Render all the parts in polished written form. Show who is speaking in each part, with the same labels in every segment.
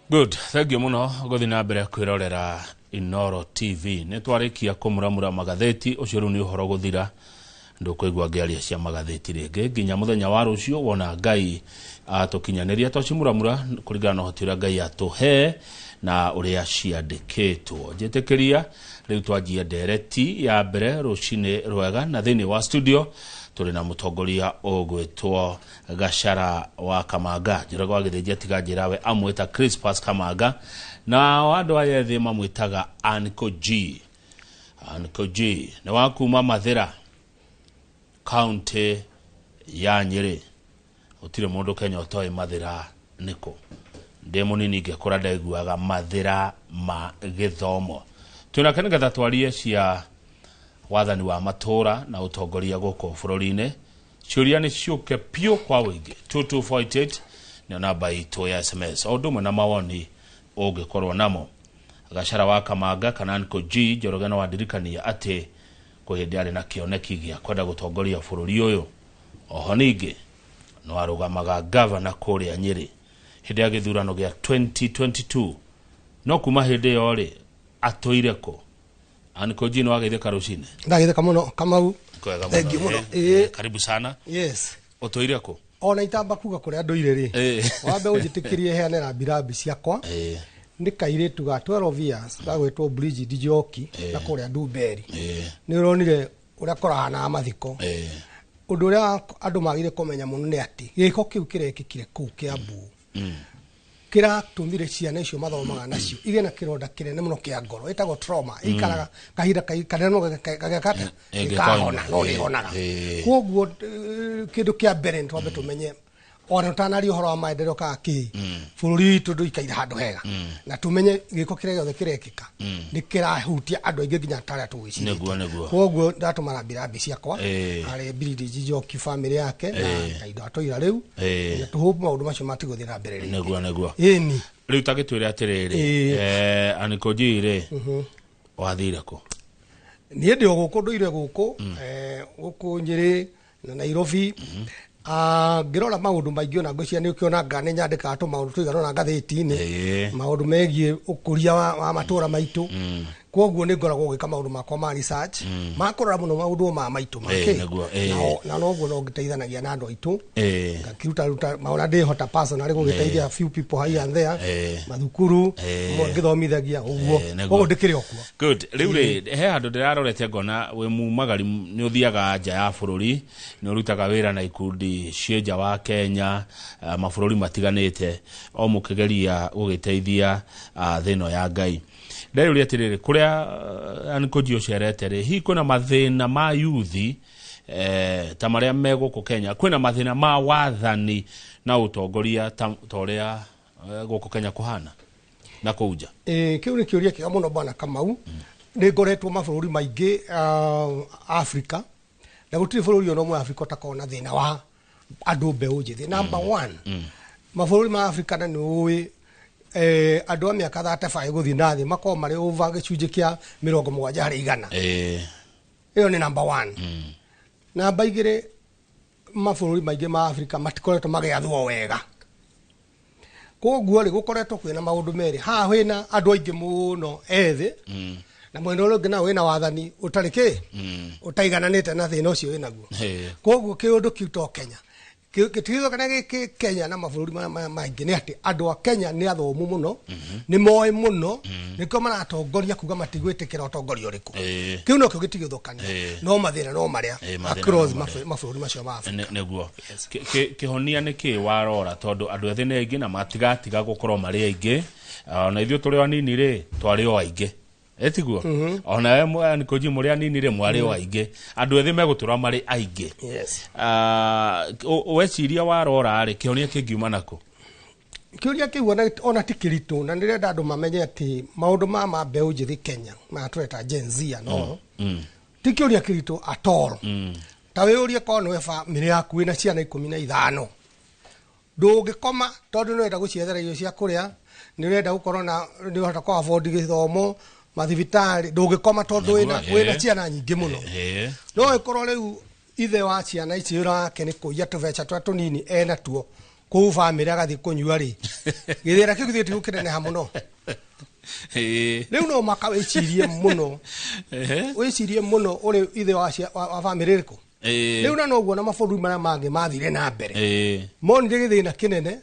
Speaker 1: Good, thank you muno guthi na mbere kwirorera Inoro TV. Nĩ twarĩkia kũmuramura magathĩti, ũcio rĩu nĩ ũhoro gũthira, ndũkũigua ngĩaria cia magathĩti rĩngĩ nginya mũthenya wa rũciũ wona Ngai atũkinyanĩria. Twacimuramura kũringana na ũhoti ũrĩa Ngai atũhe na ũrĩa ciandĩkĩtwo. Njĩtĩkĩria rĩu twanjie ndereti ya mbere rũcinĩ rwega, na thĩinĩ wa studio tũrĩ na mũtongoria ũgwĩtwo Gachara wa Kamanga. Njoroge wa Gĩthĩnji tiga njĩra we amwĩta Crispus Kamanga, nao andũ aya ethĩ mamwĩtaga Uncle G. Uncle G nĩ wa kuma Mathĩra, kaunti ya Nyĩrĩ. Gũtirĩ mũndũ Kenya ũtoĩ Mathĩra nĩkũ. Ndĩ mũnini ngĩkũra ndaiguaga Mathĩra ma gĩthomo. Twĩnake nĩgetha twarie cia wathani wa matũra na ũtongoria gũkũ bũrũri-inĩ. Ciũria nĩ ciũke piũ kwa ũingĩ. 2248 nĩyo namba itũ ya SMS, o ũndũ ũmwe na mawoni ũngĩkorwo namo. Gachara wa Kamanga kana Uncle G Njoroge no andirikania atĩ kwĩ hĩndĩ arĩ na kĩoneki gĩa kwenda gũtongoria bũrũri ũyũ. Oho ningĩ no arũgamaga gavana kũrĩa Nyĩrĩ hĩndĩ ya gĩthurano gĩa 2022, no kuma hĩndĩ ĩyo rĩ atũire kũ? Uncle G, no ageithĩka rũcinĩ.
Speaker 2: Ndagitheka muno, Kamau.
Speaker 1: Kwega.
Speaker 2: Thank you mũno.
Speaker 1: Karibu sana.
Speaker 2: Yes.
Speaker 1: Ũtũire kũ?
Speaker 2: Ona itamba kuga kũrĩa ndũire rĩ, wambe ũnjĩtĩkĩrie heane rambirambi ciakwa. Nĩ kairĩtu ga 12 years gagwĩtwo Bridget Njoki na kũrĩa Ndumberi. Nĩ ũronire ũrĩa kũrahanaga mathiko. Ũndũ ũrĩa andũ magire kũmenya mũno nĩ atĩ gĩko kĩu kĩrekĩkire kũu Kĩambu kĩratũmire ciana icio mathomaga nacio igĩe na kĩronda kĩnene mũno kĩa ngoro ĩtagwo trauma, ĩikaraga kahinda kanene mũno gagĩkata gĩkahona, no nĩhonaga. Koguo kĩndũ kĩa mbere nĩ twambe tũmenye, ona tũtanaria ũhoro wa maendeleo kana kĩ, bũrũri witũ ndũikaire handũ hega, na tũmenye gĩko kĩrĩa gĩothe kĩrekĩka nĩ kĩrahutia andũ aingĩ nginya tarĩa tũgwĩcirĩtie.
Speaker 1: Nĩguo, nĩguo.
Speaker 2: Koguo ndatũma rambirambi ciakwa harĩ Bridget Njoki, family yake na indo atũira rĩu, na tũhope maũndũ macio matigũthiĩ na mbere rĩngĩ.
Speaker 1: Nĩguo.
Speaker 2: Ĩni.
Speaker 1: Rĩu ta gĩtwĩre atĩrĩrĩ, Uncle G rĩ, wathire kũ?
Speaker 2: Niĩ ndĩ o gũkũ, ndũire gũkũ, gũkũ Nyĩrĩ na Nairobi. Ngĩrora maũndũ maingĩ, ona ngwĩciria nĩ ũkĩona nĩ nyandĩkaga tũmaũndũ tũigana ũna ngathĩti-inĩ, maũndũ megiĩ ũkũria wa matũra maitũ. Koguo nĩ ngoragwo ngĩka maũndũ makwa ma research ma kũrora mũno maũndũ ma maitũ make. Na noguo no ngĩteithanagia na andũ aitũ, ngakĩruta ruta maũrĩa ndĩhota personally gũgĩteithia few people here and there, mathukuru ngĩthomithagia ũguo. Koguo ndĩkĩrĩ o kuo.
Speaker 1: Good. Rĩu rĩ, he handũ ndĩrarorete ngona wĩ mumagari, nĩ ũthiaga nja ya bũrũri, nĩ ũrutaga wĩra na ikundi ciĩ nja wa Kenya, mabũrũri matiganĩte, o mũkĩgeria gũgĩteithia thĩ ĩno ya Ngai. Ndeyũria atĩrĩrĩ, kũrĩa Uncle G ũcerete rĩ, hihi kwĩna mathĩna ma yuthi ta marĩa me gũkũ Kenya? Kwĩna mathĩna ma wathani na ũtongoria ta ũrĩa gũkũ Kenya kũhana na kũu nja?
Speaker 2: Kĩu nĩ kĩũria kĩega mũno, bwana Kamau. Nĩ ngoretwo mabũrũri maingĩ Afrika, na gũtirĩ bũrũri ona ũmwe Afrika ũtakoragwo na thĩna wa andũ mbeũ njĩthĩ. Number one, mabũrũri ma Afrika, na nĩ ũĩ andũ a mĩaka 35 gũthiĩ na thĩ makoragwo marĩ over gĩcunjĩ kĩa 70%. Ĩyo nĩ number one. Namba igĩrĩ, mabũrũri maingĩ ma Afrika matikoretwo magĩathwo wega. Koguo rĩ, gũkoretwo kwĩna maũndũ merĩ haha: wĩna andũ aingĩ mũno ethĩ, na mwena ũrĩa ũngĩ nao wĩna wathani ũtarĩ kĩ ũtaigananĩte na thĩna ũcio wĩnaguo. Koguo kĩũndũ kĩu to Kenya gĩtigithũkana gĩkĩ Kenya na mabũrũri maya mangĩ nĩ atĩ andũ a Kenya nĩ athomu mũno, nĩ moĩ mũno, nĩkĩo maratongoria kuga matigwĩtĩkĩra ũtongoria ũrĩkũ. Kĩu nokĩo gĩtigithũkania. No mathĩna no marĩa
Speaker 1: mathĩna
Speaker 2: across
Speaker 1: no marĩa.
Speaker 2: mabũrũri macio ma Afrika.
Speaker 1: Nĩguo. Kĩhonia nĩ kĩ warora, tondũ andũ ethĩ nĩ aingĩ na matigatiga gũkorwo marĩ aingĩ? Ona ithuĩ tũrĩ o anini rĩ, twarĩ o aingĩ, ĩtiguo? Ona we Uncle G, mũrĩ anini rĩ, mwarĩ o aingĩ. Andũ ethĩ megũtũra marĩ aingĩ. Weciria warora rĩ, kĩhonia kĩngiuma nakũ?
Speaker 2: Kĩũria kĩu ona ti kĩritũ, na nĩrenda andũ mamenye atĩ maũndũ ma mbeũ njĩthĩ Kenya maya tũreta Gen Z ano ti kĩũria kĩritũ at all. Ta wĩyũrie, korwo nĩwe bamĩrĩ yaku wĩna ciana 15, ndũngĩkoma tondũ nĩ ũrenda gũciethera irio cia kũrĩa, nĩ ũrenda gũkorwo na nĩ ũrahota kũ afford gĩthomo, mathibitarĩ, ndũngĩkoma tondũ wĩna ciana nyingĩ mũno. No ĩkorwo rĩu ithe wa ciana ici wĩra wake nĩ kũiya tũbeca tũrĩa tũnini enatuo. Kũu bamĩrĩ agathiĩ kũnyua rĩ, gĩthĩna kĩu gĩthiĩ tigũkĩneneha mũno. Rĩu no maka wĩcirie mũno. Wĩcirie mũno ũrĩ ithe wa wa bamĩrĩ ĩrĩkũ. Rĩu na noguo na mabũrũri marĩa mangĩ mathire na mbere. Monire gĩthĩna kĩnene.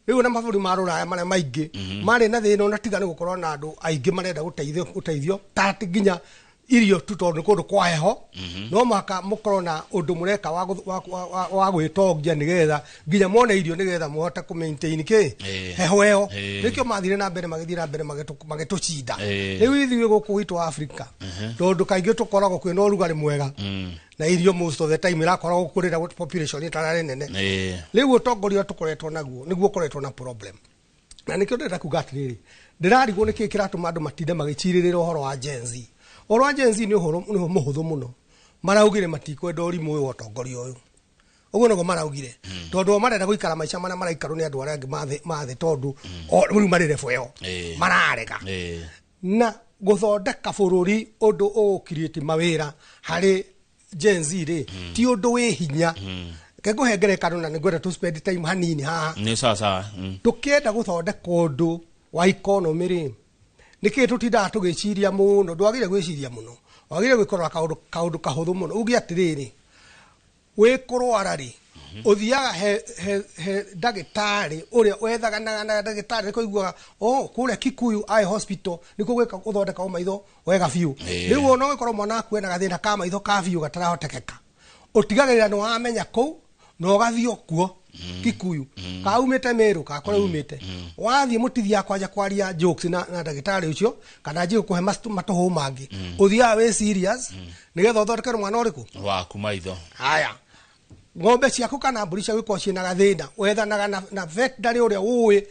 Speaker 2: Rĩu na mabũrũri ma rũraya marĩa maingĩ marĩ na thĩna ona tiga nĩ gũkorwo na andũ aingĩ marenda gũteithio gũteithio ta atĩ nginya irio tu tondũ nĩ kũndũ kwa heho, no mũhaka mũkorwo na ũndũ mũreka wa wa gwĩtongia nĩgetha nginya mone irio nĩgetha mũhote kũ maintain kĩ heho ĩyo. Nĩkĩo mathire na mbere, magĩthiĩ na mbere magĩtũcinda. Rĩu ithuĩ gũkũ gwitũ Afrika, tondũ kaingĩ tũkoragwo kwĩna ũrugarĩ mwega na irio most of the time irakoragwo kũrĩra population ĩtararĩ nene. Rĩu ũtongoria tũkoretwo naguo nĩguo ũkoretwo na problem, na nĩkĩo ndĩrenda kuga atĩrĩrĩ, ndĩrarigwo nĩkĩĩ kĩratũma andũ matinde magĩcirĩrĩra ũhoro wa Gen Z. Ũhoro wa Gen Z nĩ ũhoro nĩ mũhũthũ mũno. Maraugire matikwenda ũrimũ ũyũ wa ũtongoria ũyũ, ũguo nĩguo maraugire, tondũ o marenda gũikara maica marĩa maraikarwo nĩ andũ arĩa angĩ mathĩ, tondũ o rĩu marĩ level ĩyo mararega. Na gũthondeka bũrũri ũndũ ũgũcreate mawĩra harĩ Gen Z rĩ, ti ũndũ wĩ hinya. Reke ngũhe ngerekano na nĩngwenda tũ spend time hanini haha.
Speaker 1: Nĩ sawa sawa.
Speaker 2: Tũkĩenda gũthondeka ũndũ wa economy rĩ, nĩkĩ tũtindaga tũgĩciria mũno? Ndwagĩrĩire gwĩciria mũno, wagĩrĩire gwĩkorora kaũndũ kaũndũ kahũthũ mũno. Uge atĩrĩrĩ, wĩ kũrwara rĩ, ũthiaga he ndagĩtarĩ ũrĩa wethaganaga na ndagĩtarĩ nĩ kũiguaga, oh, kũrĩa Kikuyu Eye Hospital nĩkuo gwĩka gũthondeka maitho wega biũ. Rĩu ona ũgĩkorwo mwana waku ena gathĩna ka maitho ka biũ gatarahotekeka, ũtigagĩrĩra nĩ wamenya kũu na ũgathiĩ o kuo Kikuyu, kaumĩte Meru ka kũrĩa umĩte, wathiĩ mũtithiaga kwanja kwaria jokes na ndagĩtarĩ ũcio kana njie gũkũhe matũhũ mangĩ. Ũthiaga wĩ serious nĩgetha ũthondekerwo mwana ũrĩkũ?
Speaker 1: Waku maitho.
Speaker 2: Haya, ng'ombe ciaku kana mbũri ciaku ikorwo ciĩna gathĩna, wethanaga na veterinary ũrĩa ũĩ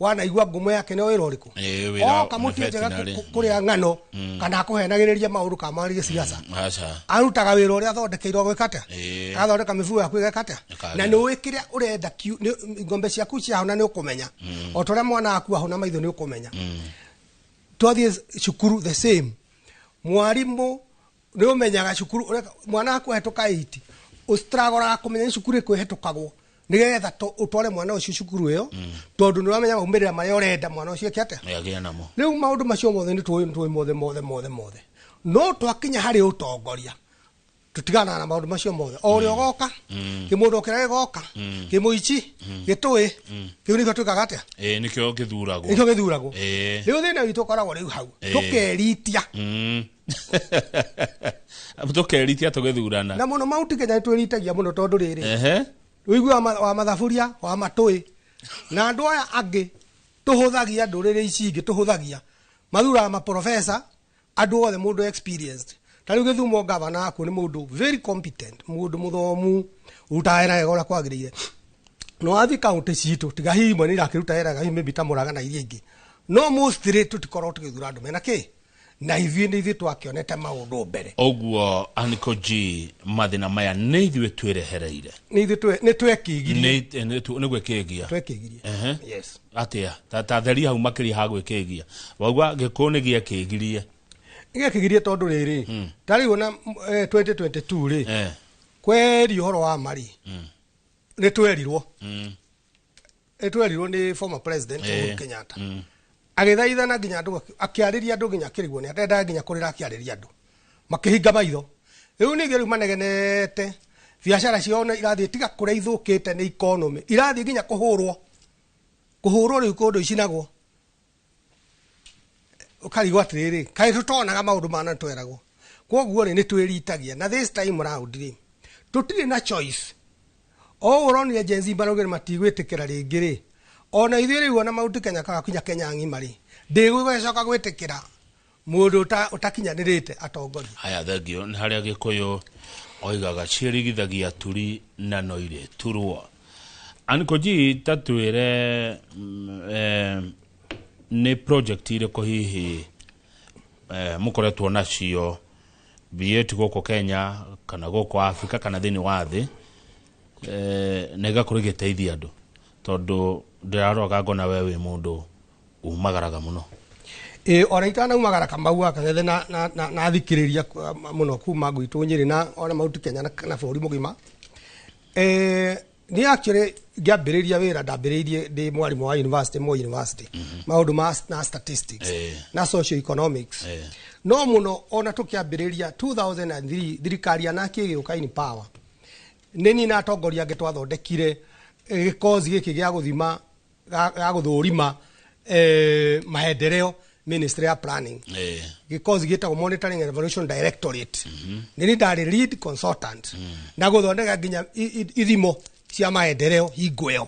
Speaker 2: wanaigua ngumo yake nĩ wĩra ũrĩkũ.
Speaker 1: Wĩra
Speaker 2: oka
Speaker 1: nĩ
Speaker 2: mũtie njega
Speaker 1: veterinary.
Speaker 2: Kũrĩa ng'ano kana akũhenagĩrĩria maũndũ kana marĩrie siasa.
Speaker 1: Aca.
Speaker 2: Arutaga wĩra ũrĩa athondekeirwo gwĩka atĩa? Agathondeka mĩbugo yaku ĩgeka atĩa?
Speaker 1: Ĩkagĩra.
Speaker 2: Na nĩ ũĩ kĩrĩa ũrenda ng'ombe ciaku ciahona nĩ ũkũmenya, o ta ũrĩa mwana waku ahona maitho nĩ ũkũmenya. Twathiĩ cukuru, the same, mwarimũ nĩ ũmenyaga cukuru mwana waku ahĩtũka 8, ũstragoraga kũmenya nĩ cukuru ĩkũ ĩhĩtũkagwo nĩgetha ũtware mwana ũcio cukuru ĩyo, tondũ nĩ ũramenya maumĩrĩra marĩa ũrenda mwana ũcio eke atĩa?
Speaker 1: Agĩe namo.
Speaker 2: Rĩu maũndũ macio mothe nĩ tũĩ, nĩ tũĩ mothe mothe mothe mothe, no twakinya harĩ ũtongoria tũtiganaga na maũndũ macio mothe o ũrĩa ũgoka, kĩmũndũ kĩrĩa gĩgoka kĩmũici gĩtũĩ kĩu nĩkĩo twĩkaga atĩa?
Speaker 1: Nĩkĩo gĩthuragwo.
Speaker 2: Nĩkĩo gĩthuragwo. Rĩu thĩna witũ ũkoragwo rĩu hau, tũkeritia.
Speaker 1: Tũkeritia tũgĩthurana.
Speaker 2: Na mũno Mount Kenya nĩ twĩritagia mũno, tondũ rĩrĩ, ũiguaga wa mathaburia wa matũĩ na andũ aya angĩ tũhũthagia ndũrĩrĩ ici ingĩ tũhũthagia mathuraga maprofesa, andũ othe mũndũ experienced. Ta rĩu Gĩthumo gavana wakuo nĩ mũndũ very competent, mũndũ mũthomu, ũrutaga wĩra wega ũrĩa kwagĩrĩire. No wathiĩ kaũntĩ citũ, tiga hihi imwe nĩ irakĩruta wĩra wega, hihi maybe ta Murang'a na iria ingĩ, no mostly tũtikoragwo tũgĩthura andũ mena kĩ, na ithuĩ nĩ ithuĩ twakĩonete maũndũ mbere.
Speaker 1: Ũguo Aniko G, mathĩna maya nĩ ithuĩ twĩrehereire?
Speaker 2: Nĩ ithuĩ nĩ twekĩgirie.
Speaker 1: Nĩ gwĩkĩgia.
Speaker 2: Twekĩgirie. Yes.
Speaker 1: Atĩa? Ta theria hau makĩria ha gwĩkĩgia. Wauga gĩkũyũ nĩ gĩekĩgirie.
Speaker 2: Gĩekĩgirie tondũ rĩrĩ, ta rĩu ona 2022 rĩ, kweri ũhoro wa mari nĩ twerirwo, nĩ twerirwo nĩ former president Uhuru Kenyatta, agĩthaithana nginya andũ, akĩarĩria andũ nginya akĩrigwo nĩ atendaga nginya kũrĩra akĩarĩria andũ, makĩhinga maitho. Rĩu ningĩ rĩu manegenete, biacara ciao nĩ irathiĩ tiga kũrĩa ithũkĩte nĩ economy, irathiĩ nginya kũhũrwo kũhũrwo rĩu kũndũ icinagwo, ũkarigwo atĩrĩrĩ, kaĩ tũtonaga maũndũ mana tweragwo? Koguo rĩ, nĩ twĩritagia, na this time round rĩ, tũtirĩ na choice. O ũronire Gen Z maraugire matigwĩtĩkĩra rĩngĩ rĩ, ona ithuĩ rĩu ona Mount Kenya kana kinya Kenya ng'ima rĩ, ndĩgũgĩcoka gwĩtĩkĩra mũndũ ũtakinyanĩrĩte atongoria.
Speaker 1: Haya, thengio. Nĩ harĩa gĩkũyũ oigaga ciĩrigithagia turi na no irĩturwo. Aniko G, ta twĩre nĩ project irĩkũ hihi mũkoretwo nacio, be it gũkũ Kenya kana gũkũ Africa kana thĩinĩ wa thĩ, na igakorwo igĩteithia andũ, tondũ ndĩraroga ngona we wĩ mũndũ umagaraga mũno.
Speaker 2: Ĩ, ona itanaumagara Kamau akang'ethe na thikĩrĩria mũno kuma gwitũ Nyĩrĩ na ona Mount Kenya na bũrũri mũgima. Ni actually Ngĩambĩrĩria wĩra, ndambĩrĩirie ndĩ mwarimũ wa university, Moi University, maũndũ ma na statistics na social economics. No mũno ona tũkĩambĩrĩria 2003, thirikari ya NARC ĩgĩũka in power, nĩ niĩ na atongoria angĩ twathondekire gĩkozi gĩkĩ gĩa gũthima, gĩa gũthũrima maendeleo, Ministry ya Planning, gĩkozi gĩtagwo Monitoring and Evaluation Directorate. Nĩ niĩ ndarĩ lead consultant na gũthondeka nginya ithimo cia maendeleo. Hingo ĩyo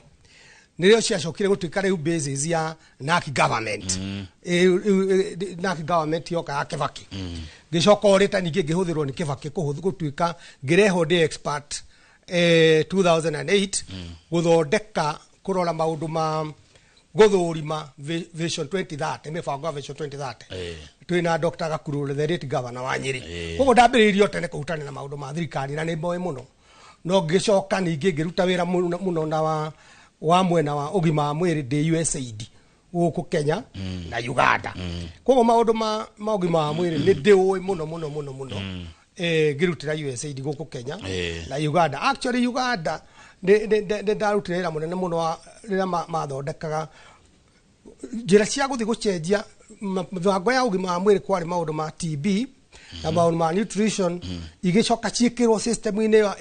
Speaker 2: nĩrĩo ciacokire gũtuĩka rĩu basis ya NARC government. NARC government yoka ya Kibaki, ngĩcoka orĩta ningĩ ngĩhũthĩrwo nĩ Kibaki gũtuĩka ngĩrehwo ndĩ expert 2008 gũthondeka, kũrora maũndũ ma gũthũrima Vision 2030, mĩbango ya Vision 2030, twĩna Dr. Gakuru, the late governor wa Nyĩrĩ. Koguo ndambĩrĩirie o tene kũhutania na maũndũ ma thirikari na nĩ moĩ mũno. No ngĩcoka ningĩ ngĩruta wĩra mũno mũno na wa mwena wa ũgima wa mwĩrĩ ndĩ USAID gũkũ Kenya na Uganda. Koguo maũndũ ma ũgima wa mwĩrĩ nĩ ndĩũĩ mũno mũno mũno mũno, ngĩrutĩra USAID gũkũ Kenya na Uganda. Actually, Uganda nĩ ndarutire wĩra mũnene mũno wa rĩrĩa mathondekaga njĩra cia gũthiĩ gũcenjia mĩbango ya ũgima wa mwĩrĩ. Kwarĩ maũndũ ma TB na maũndũ ma nutrition, igĩcoka ciĩkĩrwo system-inĩ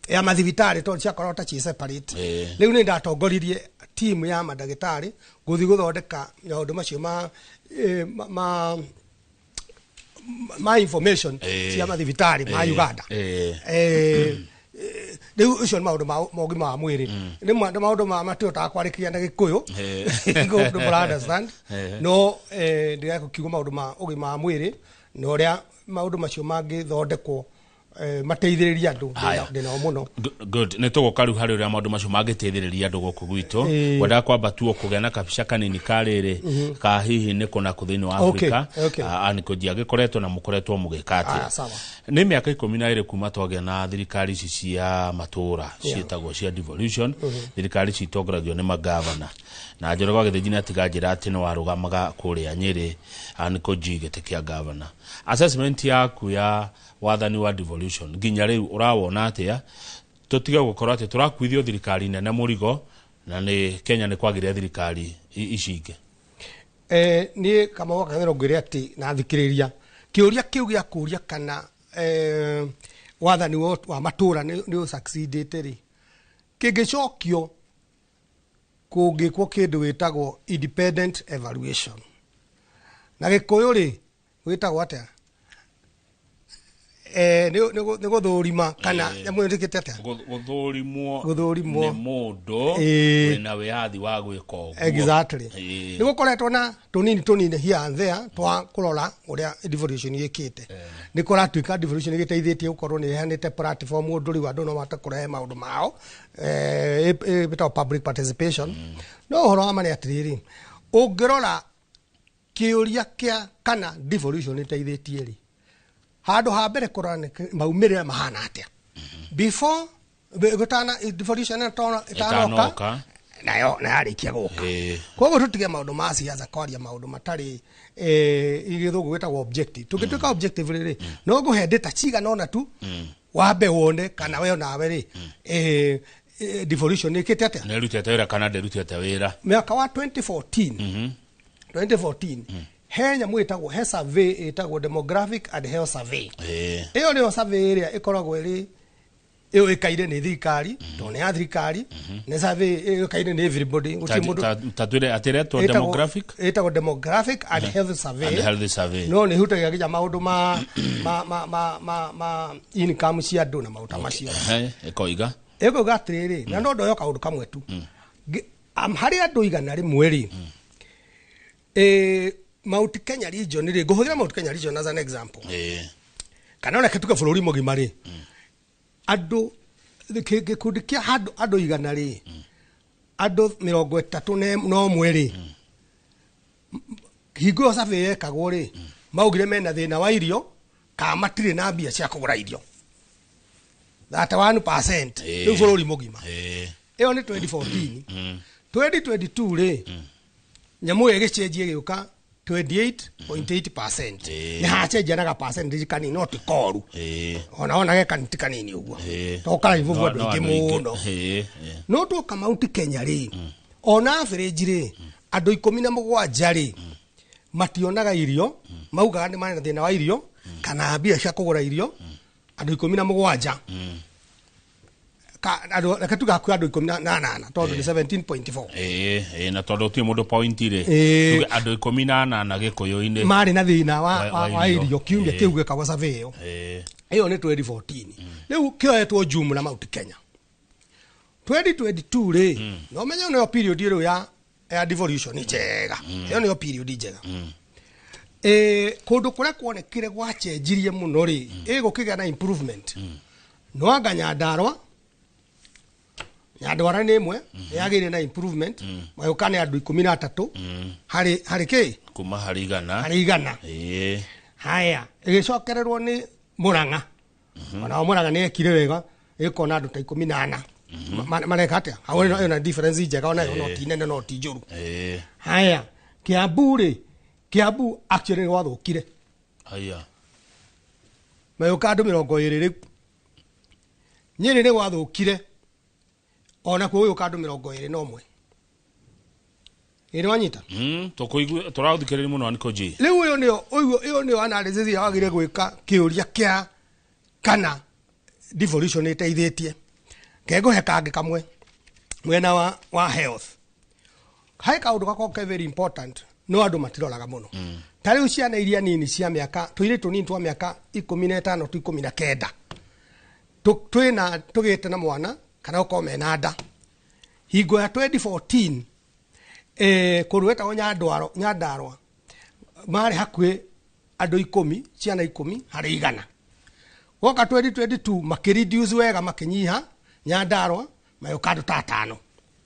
Speaker 2: ya mathibitarĩ tondũ ciakoragwo ta ciĩ separate. Rĩu nĩ ndatongoririe team ya mandagĩtarĩ gũthiĩ gũthondeka maũndũ macio ma information cia mathibitarĩ ma Uganda. Rĩu ũcio nĩ maũndũ ma ũgima wa mwĩrĩ, nĩ maũndũ ma matihotaga kwarĩkĩria na Gĩkũyũ, ndũ mũra understand. No ndĩreka kiugo maũndũ ma ũgima wa mwĩrĩ na ũrĩa maũndũ macio mangĩthondekwo mateithĩrĩrie andũ.
Speaker 1: Haya.
Speaker 2: Ndĩnao mũno.
Speaker 1: Good, nĩ tũgũka rĩu harĩ ũrĩa maũndũ macio mangĩteithĩrĩria andũ gũkũ gwitũ. Ngwendaga kwamba tu kũgĩa na kabica kanini ka rĩrĩ ka hihi nĩ kũ na kũ thĩinĩ wa Afrika nĩkũnjia gĩkoretwo na mũkoretwo mũgĩka atĩa.
Speaker 2: Ah, sawa.
Speaker 1: Nĩ mĩaka 12 kuma twagĩa na thirikari ici cia matũra ciĩtagwo cia devolution, thirikari ici itongoragio nĩ magavana, na Njoroge wa Gĩthĩnji nĩ atiga njĩra atĩ nĩ warũgamaga kũrĩa Nyĩrĩ nĩkũnji gĩtĩ kĩa gavana. Assessment yaku ya wathani wa devolution nginya rĩu ũrawona atĩa, tũtige gũkorwo atĩ tũrakuithio thirikari nene mũrigo na nĩ Kenya nĩ kwagĩrĩra thirikari ici ingĩ?
Speaker 2: Niĩ Kamau wa Kang'ethe ngwĩre atĩ na thikĩrĩria kĩũria kĩu gĩa kũria kana wathani wa matũra nĩ ũsucceedĩte rĩ, kĩngĩcokio kũngĩkwo kĩndũ wĩtagwo independent evaluation. Na Gĩkũyũ rĩ, wĩtagwo atĩa? Nĩ gũthũrima kana nyamũ ĩyo ĩtĩkĩte atĩa?
Speaker 1: Gũthũrimwo.
Speaker 2: Gũthũrimwo.
Speaker 1: Nĩ mũndũ wĩna wĩyathi wa gwĩka ũguo.
Speaker 2: Exactly. Nĩ gũkoretwo na tũnini tũnini here and there twa kũrora ũrĩa devolution ĩkĩte. Nĩ kũratuĩka devolution ĩgĩteithĩtie gũkorwo nĩ ĩheanĩte platform ũndũ rĩu andũ no mahote kũrehe maũndũ mao, ĩtagwo public participation. No ũhoro wa ma nĩ atĩrĩrĩ, ũngĩrora kĩũria kĩa kana devolution ĩteithĩtie rĩ, handũ ha mbere kũrora nĩ maumĩrĩra mahana atĩa before gũtana devolution ĩtanoka
Speaker 1: Ĩtanoka.
Speaker 2: Nayo na yarĩkia gũka. Koguo tũtige maũndũ ma siasa, kwaria maũndũ matarĩ gĩthũngũ gĩtagwo objective. Tũngĩtuĩka objective rĩrĩ, no ngũhe data cigana ũna tu wambe wone kana we onawe rĩ, devolution ĩkĩte atĩa.
Speaker 1: Nĩ ĩrutĩte wĩra kana ndĩrutĩte wĩra?
Speaker 2: Mwaka wa 2014, 2014 he nyamũ ĩtagwo, he survey ĩtagwo Demographic and Health Survey. Ĩyo nĩyo survey ĩrĩa ĩkoragwo ĩrĩ ĩũĩkaine nĩ thirikari, tondũ nĩ ya thirikari, nĩ survey ĩũĩkaine nĩ everybody, gũtirĩ mũndũ.
Speaker 1: Ta twĩre atĩretwo demographic
Speaker 2: Ĩtagwo Demographic and Health Survey.
Speaker 1: And Health Survey.
Speaker 2: No nĩ hutagia nginya maũndũ ma income cia andũ na maũndũ ta macio.
Speaker 1: Ĩkoiga?
Speaker 2: Ĩkoiga atĩrĩrĩ, na no ndoyo kaũndũ kamwe tu. Harĩ andũ 100 rĩ, Mount Kenya region rĩ, ngũhũthĩra Mount Kenya region as an example, kana ona tuge bũrũri mũgima rĩ, andũ gĩkundi kĩa handũ andũ 100 rĩ, andũ 31 rĩ, hingo ĩyo survey yekagwo rĩ, maugire mena thĩna wa irio kana matirĩ na mbia cia kũgũra irio, 31% rĩu bũrũri mũgima. Ĩyo nĩ 2014. 2022 rĩ, nyamũ ĩyo ĩgĩcenjia ĩgĩũka 28.8%.
Speaker 1: Ĩĩ.
Speaker 2: Nĩ hacenjia na ga percentage kanini, no ti koru. Ona ona ge kaniti kanini ũguo. To karaibu
Speaker 1: No-
Speaker 2: andũ
Speaker 1: no
Speaker 2: aingĩ
Speaker 1: andũ aingĩ.
Speaker 2: mũno. No tuoka Mount Kenya rĩ, ona average rĩ, andũ 17 rĩ mationaga irio, maugaga nĩ marĩ na thĩna wa irio kana mbia cia kũgũra irio. Andũ 17, andũ, reke tuge hakuhĩ andũ 18, tondũ nĩ 17.4.
Speaker 1: Ĩĩ, na tondũ gũtirĩ mũndũ point rĩ, tuge andũ 18 gĩkũyũ-inĩ
Speaker 2: marĩ na thĩna wa,
Speaker 1: wa
Speaker 2: wa
Speaker 1: irio.
Speaker 2: irio kiumia kĩu gĩkagwo survey ĩyo. Ĩyo nĩ 2014, rĩu kĩoetwo jumla Mount Kenya. 2022 rĩ, no menye nĩyo period rĩu ya devolution njega, ĩyo nĩyo period njega. Kũndũ kũrĩa kuonekire gwacenjirie mũno rĩ, ĩgũkĩgĩa na improvement, no anga Nyandarua. Nyandarua nĩ ĩmwe yagĩire na improvement, magĩũka nĩ andũ 13 harĩ kĩ?
Speaker 1: Kuma harĩ 100.
Speaker 2: Harĩ 100. Haya, ĩgĩcokererwo nĩ Mũrang'a. Onao Mũrang'a nĩ ekire wega, ĩkona andũ ta 14. Mareka atĩa hau? Ĩno ĩna difference njega onayo, no ti nene, no ti njũru. Haya, Kiambu rĩ, Kiambu actually nĩ gwathũkire.
Speaker 1: Haya.
Speaker 2: Magĩũka andũ 20 rĩu. Nyĩrĩ nĩ gwathũkire ona kuo, gũgĩũka andũ 21. Ĩ nĩ wanyita?
Speaker 1: Tũkũigua, tũrathikĩrĩria mũno, Anko G.
Speaker 2: Rĩu ũyũ nĩyo ũyũ ĩyo nĩyo analysis ĩrĩa wagĩrĩire gwĩka, kĩũria kĩa kana devolution ĩteithĩtie. Kengũhe kangĩ kamwe mwena wa health. Harĩ kaũndũ gakoragwo ke very important, no andũ matiroraga mũno. Ta rĩu ciana iria nini cia mĩaka, tũirĩtu tũnini twa mĩaka 15 tu 19, twĩna tũgĩte na mwana kana gũkorwo mena nda, hingo ya 2014, kũndũ gwetagwo Nyandarua marĩ hakuhĩ andũ 10, ciana 10 harĩ 100. Woka 2022 makĩreduce wega, makĩnyiha Nyandarua, magĩũka andũ ta atano.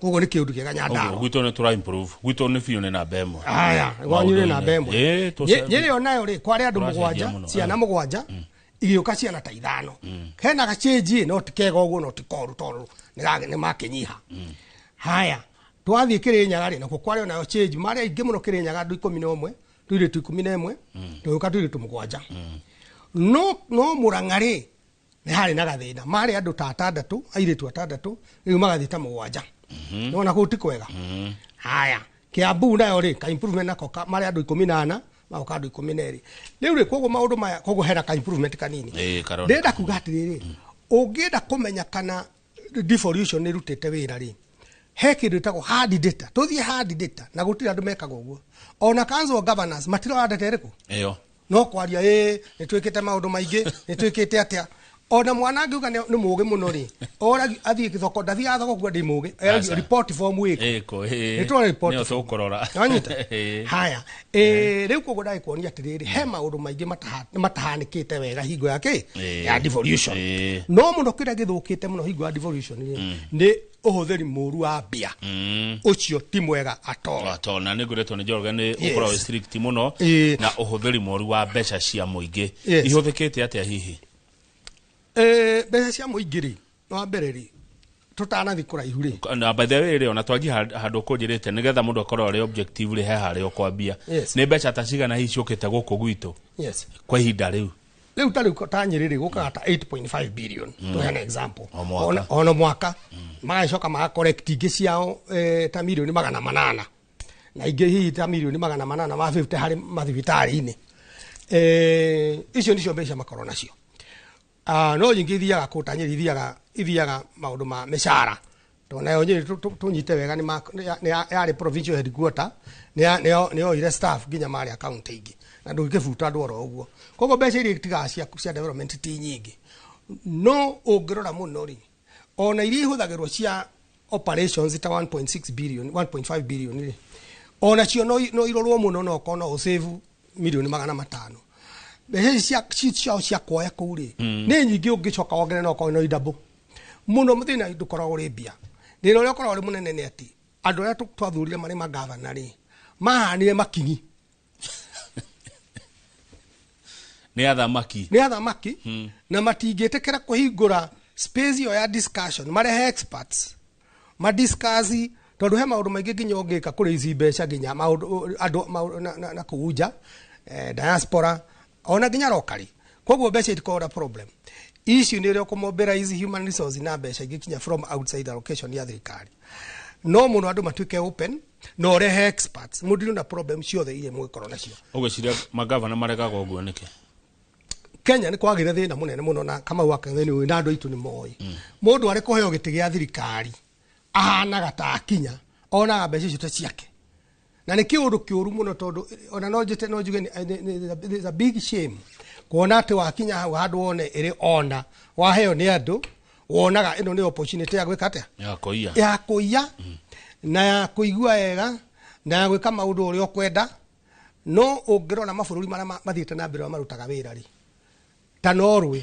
Speaker 2: Koguo nĩ kĩũndũ kĩega
Speaker 1: Ũguo
Speaker 2: Nyandarua.
Speaker 1: Gwitũ nĩ tũra improve, gwitũ nĩ biũ nĩ namba 1.
Speaker 2: Aya, gwanyu nĩ namba 1. Nyĩrĩ onayo rĩ, kwarĩ andũ
Speaker 1: Tũracenjia
Speaker 2: 7,
Speaker 1: mũno,
Speaker 2: ciana 7, igĩũka ciana ta 5. Hena gacĩnji, no ti kega ũguo, no ti koru, tondũ nĩ makĩnyiha. Haya, twathiĩ Kĩrĩnyaga rĩ, nakuo kwarĩ onayo change, marĩ aingĩ mũno Kĩrĩnyaga, andũ 11, tũirĩtu 11, tũgĩũka tũirĩtu 7. No Mũrang'a rĩ, nĩ harĩ na gathĩna, marĩ andũ ta atandatũ, airĩtu atandatũ, rĩu magathiĩ ta 7. Nĩwona kũu ti kwega. Haya, Kiambu nayo rĩ, ka improvement nako, marĩ andũ 14, magoka andũ 12 rĩu rĩ. Koguo maũndũ maya, koguo hena ka improvement kanini.
Speaker 1: Karoneka.
Speaker 2: Ndĩrenda kuga atĩrĩrĩ, ũngĩenda kũmenya kana devolution nĩ ĩrutĩte wĩra rĩ, he kĩndũ ĩtagwo hard data. Tũthiĩ hard data, na gũtirĩ andũ mekaga ũguo, ona council of governors matirora data ĩrĩkũ.
Speaker 1: Ĩyo.
Speaker 2: No kwaria, ĩ nĩ twĩkĩte maũndũ maingĩ, nĩ twĩkĩte atĩa. Ona mwana angiuga nĩ mũgĩ mũno rĩ, oragio athiĩ thoko, ndathiaga thoko kuga ndĩ mũgĩ, eragio
Speaker 1: Aca.
Speaker 2: report form ĩkũ.
Speaker 1: Ĩkũ, ĩĩ.
Speaker 2: Nĩ tũrora report
Speaker 1: Nĩyo
Speaker 2: form.
Speaker 1: tũkũrora.
Speaker 2: Nĩwanyita? Haya, rĩu koguo ndagĩkuonia atĩrĩrĩ, he maũndũ maingĩ matahanĩkĩte wega hingo ya kĩ? Ya devolution. No mũno kĩrĩa gĩthũkĩte mũno hingo ya devolution rĩ, nĩ ũhũthĩri mũru wa mbia. Ũcio ti mwega at all.
Speaker 1: Ato na nĩ ngoretwo nĩ Njoroge nĩ ũkoragwo wĩ strict mũno na ũhũthĩri mũru wa mbeca cia mũingĩ. Ihũthĩkĩte atĩa hihi?
Speaker 2: Mbeca cia mũingĩ rĩ, wa mbere rĩ, tũtanathiĩ kũraihu rĩ,
Speaker 1: Na by the way rĩ, ona twanji handũ ũkũnjĩrĩte nĩgetha mũndũ akorwo arĩ objective rĩ, he harĩa ũkwambia. Nĩ mbeca ta cigana hihi ciũkĩte gũkũ gwitũ kwa ihinda rĩu?
Speaker 2: Rĩu ta rĩu ta Nyĩrĩ rĩ, gũkaga ta 8.5 billion, tũheane example.
Speaker 1: O mwaka.
Speaker 2: Ona mwaka magacoka magacorrect ingĩ ciao, ta mirioni 800, na ingĩ hihi ta mirioni 850 harĩ mathibitarĩ-inĩ. Icio nicio mbeca makorwo nacio. No nyingĩ ithiaga kũ? Ta Nyĩrĩ ithiaga maũndũ ma mĩcara, tondũ nayo Nyĩrĩ, tũnyite wega, nĩ yarĩ provincial headquarter, nĩ yoire staff nginya marĩa county ingĩ, na ndũngĩbuta andũ oro ũguo. Koguo mbeca iria itigaga cia development ti nyingĩ. No ũngĩrora mũno rĩ, ona iria ihũthagĩrwo cia operations ta 1.6 billion, 1.5 billion rĩ, ona cio no irorwo mũno, no okorwo no ũsave mirioni 500. Mbeca ici ciao cia kuoya kũu rĩ, nĩ nyingĩ, ũngĩcoka wongerere no okorwo no idouble mũno. Thĩna ndũkoragwo ũrĩ mbia, thĩna ũrĩa ũkoragwo ũrĩ mũnene nĩ atĩ andũ arĩa twathurire marĩ magavana rĩ, mahanire makinyi.
Speaker 1: Nĩ athamaki.
Speaker 2: Nĩ athamaki, na matingĩtĩkĩra kũhingũra space ĩyo ya discussion, marehe experts madiscuss. Tondu he maundu maingi nginya ũngĩka kũrĩ ici mbeca, nginya maundu andũ na kũu nja, diaspora, ona nginya locally. Koguo mbeca itikoragwo na problem. Issue nĩ ũrĩa ũkũmobilize human resource na mbeca ingĩ kinya from outside allocation ya thirikari. No mũno andũ matuĩke open na ũrehe experts, mũndire na problem ciothe iria mũgĩkorwo nacio.
Speaker 1: Ũgwĩciria magavana maregaga ũguo nĩkĩ?
Speaker 2: Kenya nĩ kwagĩire thĩna mũnene mũno, na Kamau wa Kang'eni ũyũ na andũ aitũ nĩ moĩ. Mũndũ arĩ kũheo gĩtĩ gĩa thirikari ahanaga ta akinya onaga mbeca icio ta ciake, na nĩ kĩũndũ kĩũru mũno, tondũ ona no njĩte no njuge it's a big shame kuona atĩ wakinya hau handũ wone ĩrĩ ona waheo nĩ andũ, wonaga ĩno nĩ opportunity ya gwĩka atĩa?
Speaker 1: Ya kũiya.
Speaker 2: Ya kũiya na ya kũigua wega na ya gwĩka maũndũ ũrĩa ũkwenda. No ũngĩrora mabũrũri marĩa mathiĩte na mbere, marutaga wĩra rĩ, ta Norway,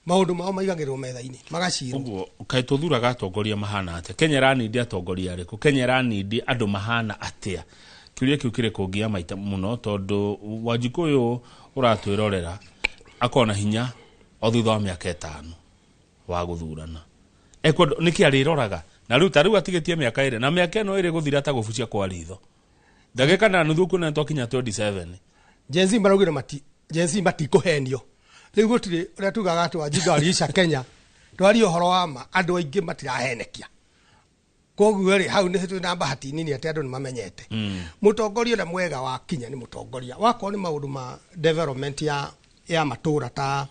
Speaker 2: maũndũ mao maigagĩrĩrwo metha-inĩ magacirwo.
Speaker 1: Ũguo kaĩ tũthuraga atongoria mahana atĩa? Kenya ĩranindi atongoria arĩkũ? Kenya ĩranindi andũ mahana atĩa? Kĩũria kĩu kĩrĩ kũngia maita mũno, tondũ Wanjikũ ũyũ ũratwĩrorera akorwo na hinya o thutha wa mĩaka 5 wa gũthurana ekwenda nĩkĩ arĩroraga, na rĩu ta rĩu atigĩtie mĩaka 2, na mĩaka ĩno ĩrĩ gũthira ta gũbucia kwa ritho, ndagĩka na nuthu kuona twakinya 27.
Speaker 2: Gen Z maraugire mati Gen Z matikũhenio. Rĩu gũtirĩ ũrĩa tugaga atĩ Wajinga waliisha Kenya. Twarie ũhoro wa ma, andũ aingĩ matirahenekia. Koguo rĩ, hau nĩ twĩna bahati nini atĩ andũ nĩ mamenyete mũtongoria ũrĩa mwega wa kinya nĩ mũtongoria wakorwo nĩ maũndũ ma development ya matũra, ta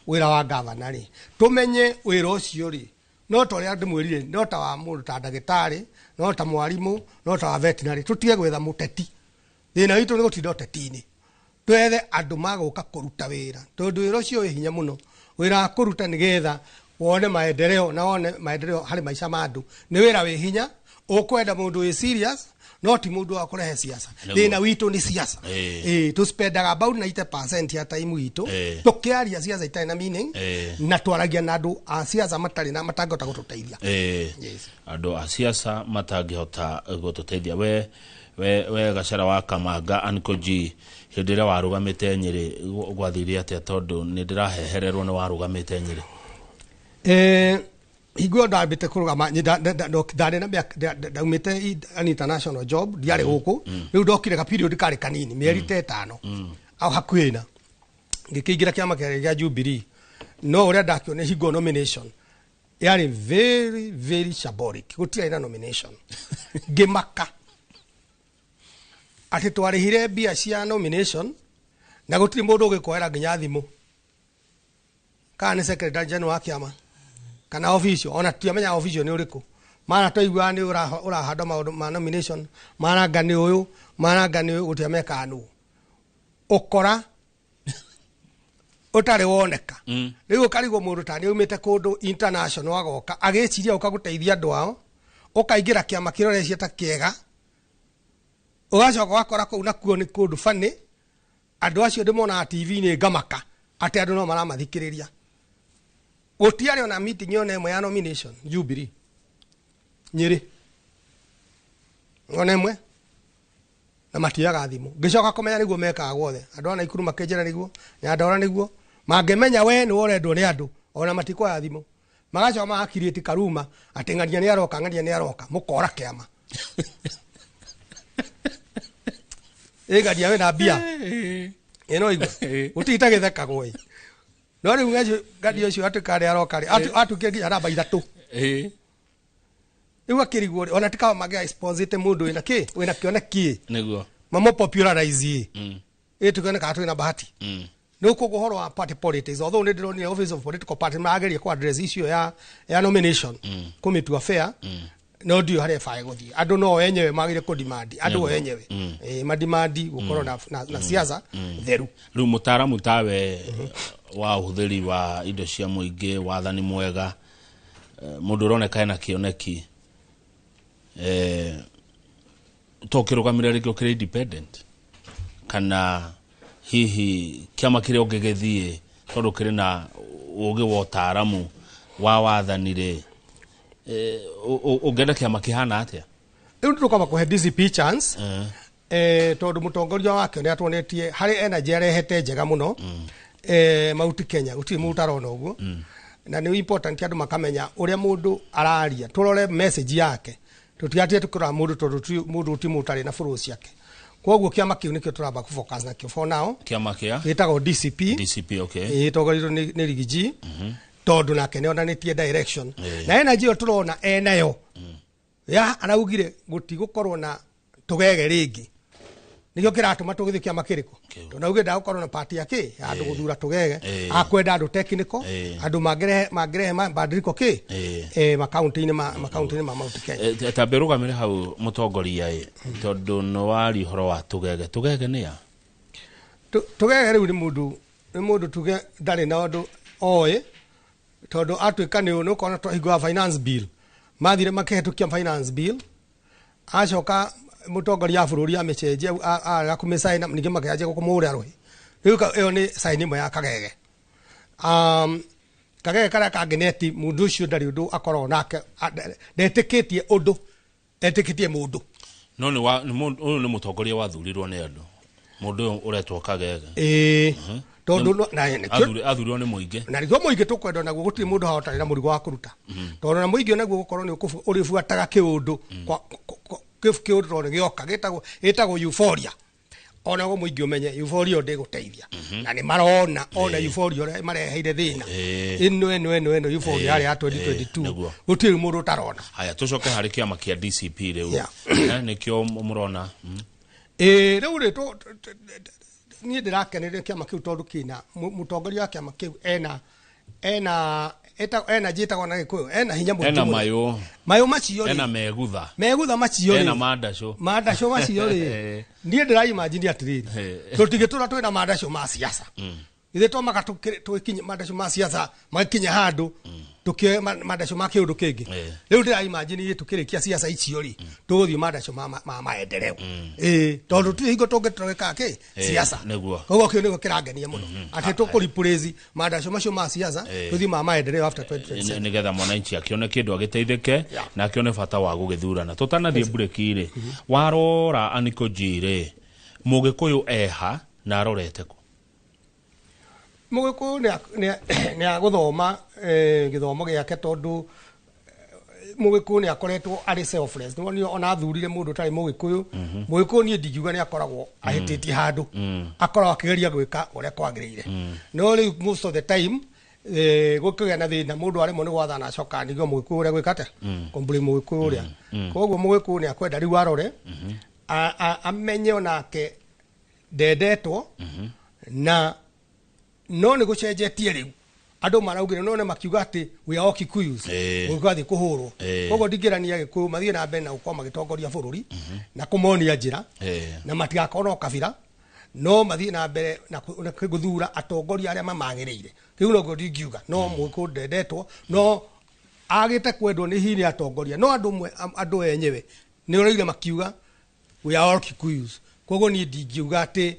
Speaker 2: wĩra wa gavana rĩ, tũmenye wĩra ũcio rĩ, no ta ũrĩa ndĩmwĩrire, no ta wa mũndũ ta ndagĩtarĩ, no ta mwarimũ, no ta wa veterinary. Tũtige gwetha mũteti. Thĩna witũ nĩ gũtinda ũteti-inĩ. Twethe andũ magũka kũruta wĩra, tondũ wĩra ũcio wĩ hinya mũno, wĩra wa kũruta nĩgetha wone maendeleo na wone maendeleo harĩ maica ma andũ, nĩ wĩra wĩ hinya ũkwenda mũndũ wĩ serious, no ti mũndũ wa kũrehe siasa. Thĩna witũ nĩ siasa. Tũspendaga about 90% ya time witũ tũkĩaria siasa itarĩ na meaning, na twaragia na andũ a siasa matarĩ na matangĩhota gũtũteithia. Yes.
Speaker 1: Andũ a siasa matangĩhota gũtũteithia. We Gacara wa Kamanga, Uncle G, hĩndĩ ĩrĩa warũgamĩte Nyĩrĩ gwathire atĩa? Tondũ nĩ ndĩrahehererwo nĩ warũgamĩte Nyĩrĩ.
Speaker 2: Hingo ĩyo ndambĩte kũrũgama, ndarĩ na mĩaka ndaumĩte an international job, ndiarĩ gũkũ. Rĩu ndokire ka period karĩ kanini, mĩeri ta 5 au hakuhĩ, na ngĩkĩingĩra kĩama kĩarĩ gĩa Jubilee. No ũrĩa ndakĩona hingo nomination yarĩ very very shambolic, gũtiarĩ na nomination. Ngĩmaka atĩ twarĩhire mbia cia nomination na gũtirĩ mũndũ ũgĩkoera nginya thimũ, kana nĩ secretary general wa kĩama kana official, ona tutiamenya official nĩ ũrĩkũ. Mara twaiguaga nĩ ũrahanda maũndũ ma nomination, maranga nĩ ũyũ, maranga nĩ ũyũ, gũtiamenyekaga nũ ũkora ũtarĩ woneka. Rĩu ũkarigwo mũndũ ta nĩ aumĩte kũndũ international agoka agĩciria ũka gũteithia andũ ao, ũkaingĩra kĩama kĩrĩa ũrecia ta kĩega, ũgacoka ũgakora kũu nakuo nĩ kũndũ bani. Andũ acio ndĩmonaga TV-inĩ, ngamaka atĩ andũ no maramathikĩrĩria. Gũtiarĩ ona meeting ona ĩmwe ya nomination Jubilee Nyĩrĩ, ona ĩmwe, na matioyaga thimũ. Ngĩcoka kũmenya nĩguo mekaga guothe. Andũ a Naikuru makĩnjĩra nĩguo, Nyandarua nĩguo mangĩmenya we nĩ ũrendwo nĩ andũ, ona matikuoya thimũ. Magacoka magakiriĩti karuma atĩ ng'ania nĩ aroka, ng'ania nĩ aroka, mũkora kĩama. Ĩ ng'ania wĩna mbia ĩno igua gũtirĩ itagĩthekagwo ĩ. No rĩu ng'ania ũcio atuĩka nĩ aroka rĩ, atuĩkire nginya namba 3. Rĩu akĩrigwo rĩ, ona ti kaba mangĩa expose mũndũ wĩna kĩ, wĩna kĩoneki, mamo popularize ĩ tuone kana twĩna bahati. Nĩ koguo ũhoro wa party politics, although nĩ ndĩronire office of political party mageria ku address issue ya nomination, kũmĩtua fair, no ndiũ harĩa ĩbae gũthiĩ. Andũ no enyewe magire kũdimandi, andũ o enyewe madimandi gũkorwo na siasa theru.
Speaker 1: Rĩu mũtaaramu tawe wa ũhũthĩri wa indo cia mũingĩ, wathani mwega, mũndũ ũroneka ena kĩoneki, to ũkĩrũgamĩre rĩngĩ ũkĩrĩ independent, kana hihi kĩama kĩrĩa ũngĩgĩthiĩ, tondũ kĩrĩ na ũgĩ wa ũtaaramu wa wathani rĩ, ũngĩenda kĩama kĩhana atĩa?
Speaker 2: Rĩu tũkamba kũhe DCP chance, tondũ mũtongoria wake nĩ atuonetie harĩ energy arehete njega mũno, Mount Kenya gũtirĩ mũndũ ũtarona ũguo. Na nĩ important andũ makamenya ũrĩa mũndũ araria, tũrore message yake. Tũtigatige tũkĩrora mũndũ tondũ mũndũ ti mũtarĩ na bũrũri ciake. Koguo kĩama kĩu nĩkĩo tũramba kũfocus nakĩo for now.
Speaker 1: Kĩama kĩa
Speaker 2: Gĩtagwo DCP.
Speaker 1: DCP, okay.
Speaker 2: Ĩtongoretio nĩ Riggy G, tondũ nake nĩ onanĩtie direction na energy ĩyo tũrona enayo ya araugire gũtigũkorwo na tũgege rĩngĩ, nĩkĩo kĩratũma tũgĩthiĩ kĩama kĩrĩkũ.
Speaker 1: Kĩu.
Speaker 2: Tondũ augire ndagũkorwo na party ya kĩ ya andũ gũthura tũgege, akwenda andũ technical, andũ mangĩrehe mabadiliko kĩ makaunti-inĩ ma Mount Kenya.
Speaker 1: Tambe rũgamĩre hau mũtongoria ĩ, tondũ nĩ waria ũhoro wa tũgege. Tũgege nĩ a?
Speaker 2: Tũgege rĩu nĩ mũndũ tuge ndarĩ na ũndũ oĩ, tondũ atuĩka nĩ ũkona hingo ya finance bill mathire makĩhetũkia finance bill, acoka mũtongoria wa bũrũri amĩcenjia, arega kũmĩcaina, ningĩ makĩanjia kũmũhũrĩra rũhĩ. Rĩu ĩyo nĩ sign ĩmwe ya kagege. Kagege karĩa kangĩ nĩ ati mũndũ ũcio ndarĩ ũndũ akoragwo nake, ndetĩkĩtie ũndũ, etĩkĩtie mũndũ.
Speaker 1: No nĩ wa nĩ ũyũ nĩ mũtongoria wathurirwo nĩ andũ, mũndũ ũyũ ũretwo kagege.
Speaker 2: Ĩĩ, tondũ
Speaker 1: Athurirwo nĩ mũingĩ.
Speaker 2: Na nĩkĩo mũingĩ tũkwenda naguo, gũtirĩ mũndũ hahotarĩ na mũrigo wa kũruta, tondũ na mũingĩ onaguo gũkorwo nĩ ũrĩbuataga kĩũndũ kĩũndũ tondũ gĩoka gĩtagwo euphoria. Onaguo mũingĩ ũmenye euphoria ĩyo ndĩgũteithia, na nĩ marona ona euphoria ũrĩa mareheire thĩna. Ĩno euphoria yarĩ ya 2022. Gũtirĩ mũndũ ũtarona.
Speaker 1: Haya, tũcoke harĩ kĩama kĩa DCP rĩu. Nĩkĩo mũrona.
Speaker 2: Ĩĩ, rĩu rĩ niĩ ndĩrakeneire kĩama kĩu tondũ kĩna mũtongoria wa kĩama kĩu ena njĩtagwo na Gĩkũyũ ena hinya mũingĩ
Speaker 1: Ena
Speaker 2: mũno.
Speaker 1: Mayũ.
Speaker 2: Mayũ macio rĩ,
Speaker 1: Ena megutha.
Speaker 2: Megutha macio
Speaker 1: Ena
Speaker 2: rĩ,
Speaker 1: mandacũ.
Speaker 2: Mandacũ macio rĩ, niĩ ndĩraimagine atĩrĩrĩ, tũtingĩtũra twĩna mandacũ ma siasa. Ithuĩ twamaka tũgĩkinye mandacũ ma siasa magĩkinye handũ tũkĩoe mandacũ ma kĩũndũ kĩngĩ. Rĩu ndĩraimagine ithuĩ tũkĩrĩkia siasa icio rĩ, tũgũthiĩ mandacũ ma maendeleo, ĩĩ, tondũ tũtirĩ hingo tũngĩtũreka kĩ siasa. Koguo kĩu nĩkĩo kĩrangenia mũno, atĩ tũkũreplace mandacũ macio ma siasa, tũthiĩ ma maendeleo after 2027.
Speaker 1: Nĩgetha mwananchi akĩone kĩndũ agĩteithĩke na akĩone bata wa gũgĩthurana. Tũtanathiĩ mburĩki rĩ, warora Aniko G rĩ, Mũgĩkũyũ eha na arorete kũ?
Speaker 2: Mũgĩkũyũ nĩ agũthoma gĩthomo gĩake, tondũ Mũgĩkũyũ nĩ akoretwo arĩ selfless. Nĩwonire ona athurire mũndũ ũtarĩ Mũgĩkũyũ. Mũgĩkũyũ niĩ ndingiuga nĩ akoragwo ahĩtĩtie handũ, akoragwo akĩgeria gwĩka ũrĩa kwagĩrĩire, no rĩu most of the time gũkĩgĩa na thĩna, mũndũ aremwo nĩ gwathana, acoka nigio Mũgĩkũyũ ũrĩa gwĩka atĩa, kũmbũri Mũgĩkũyũ ũrĩa. Koguo Mũgĩkũyũ nĩ akwenda rĩu arore amenye onake ndendetwo, na no nĩ gũcenjetie rĩu, andũ maraugire no nĩ makiuga atĩ we are all Kikuyus. Mũgĩkũyũ athiĩ kũhũrwo. Koguo ndingĩrania Gĩkũyũ mathiĩ na mbere na gũkorwo magĩtongoria bũrũri na kũmonia njĩra, na matigakorwo na ũkabira, no mathiĩ na mbere na gũthura atongoria arĩa mamagĩrĩire. Kĩu noguo ndingiuga. No Mũgĩkũyũ ndendetwo, no agĩte kwendwo nĩ hihi nĩ atongoria, no andũ mwe andũ enyewe nĩ ũraire makiuga we are all Kikuyus. Koguo niĩ ndingiuga atĩ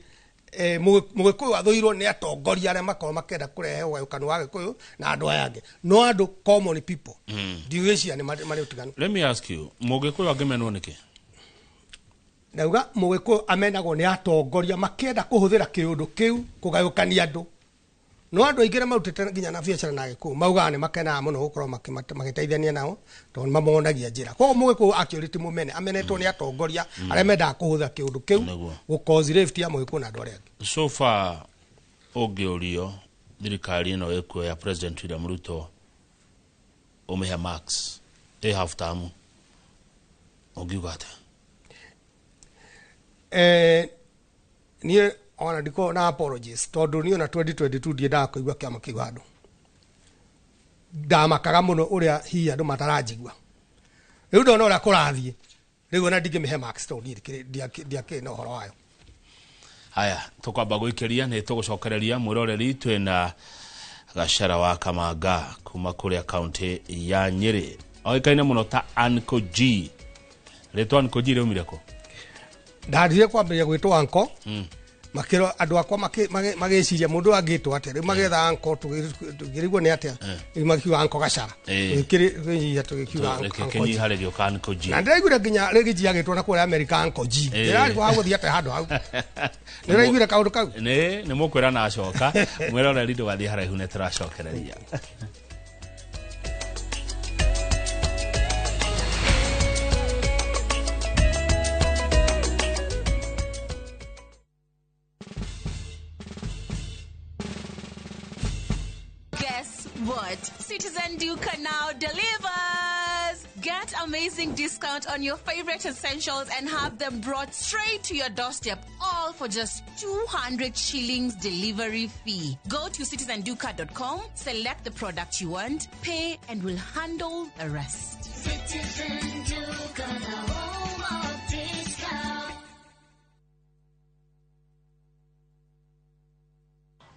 Speaker 2: Mũgĩkũyũ athũirwo nĩ atongoria arĩa makorwo makĩenda kũrehe ũgayũkano wa Gĩkũyũ na andũ aya angĩ, no andũ common people ndigwĩciria nĩ marĩ ũtiganu.
Speaker 1: Let me ask you, Mũgĩkũyũ angĩmenwo nĩkĩ?
Speaker 2: Ndauga Mũgĩkũyũ amenagwo nĩ atongoria makĩenda kũhũthĩra kĩũndũ kĩu kũgayũkania andũ, no andũ aingĩ arĩa marutĩte nginya na biacara na Gĩkũyũ maugaga nĩ makenaga mũno gũkorwo magĩteithania nao, tondũ nĩ mamonagia njĩra. Koguo Mũgĩkũyũ akĩũri ti mũmene, amenetwo nĩ atongoria arĩa mendaga kũhũthĩra kĩũndũ kĩu gũ-cause rift ya Mũgĩkũyũ na andũ arĩa angĩ.
Speaker 1: So far ũngĩũrio thirikari ĩno ĩkuo ya President William Ruto ũmĩhe marks ĩ half term, ũngiuga atĩa?
Speaker 2: Niĩ ona ndikoragwo na apologies, tondũ niĩ ona 2022 ndiendaga kũigua kĩama kĩu handũ, ndamakaga mũno ũrĩa hihi andũ mataranjigua. Rĩu ndona ũrĩa kũrathiĩ rĩu, ona ndingĩmĩhe marks, tondũ niĩ ndiakĩrĩ na ũhoro wayo.
Speaker 1: Haya, tũkwamba gũikĩria nĩ tũgũcokereria. Mwĩroreri, twĩna Gacara wa Kamanga kuma kũrĩa kaunti ya Nyĩrĩ, oĩkaine mũno ta Uncle G. Rĩtwa Uncle G rĩumire kũ?
Speaker 2: Ndathire kwambĩrĩria gwĩtwo uncle, makĩro andũ akwa magĩciria mũndũ angĩtwo atĩa. Rĩu magĩetha uncle, tũkĩrigwo nĩ atĩa, rĩu makiuga uncle Gacara. Tũgĩkĩnyihia tũgĩkiuga Uncle G.
Speaker 1: Kĩnyiha rĩgĩũka Uncle G.
Speaker 2: Na ndĩraiguire nginya rĩngĩ G agĩtwo na kũrĩa America Uncle G. Ndĩrarigwo hagũthiĩ atĩa handũ hau. Nĩũraiguire kaũndũ kau?
Speaker 1: Nĩ mũkwĩra na acoka. Mwĩroreri, ndũgathiĩ haraihu, nĩ tũracokereria.
Speaker 3: what? Citizen Duka now delivers! Get amazing discount on your favorite essentials and have them brought straight to your doorstep, all for just 200 shillings delivery fee. Go to citizenduka.com, select the product you want, pay, and we'll handle the rest.
Speaker 4: Citizen Duka, the home of discount.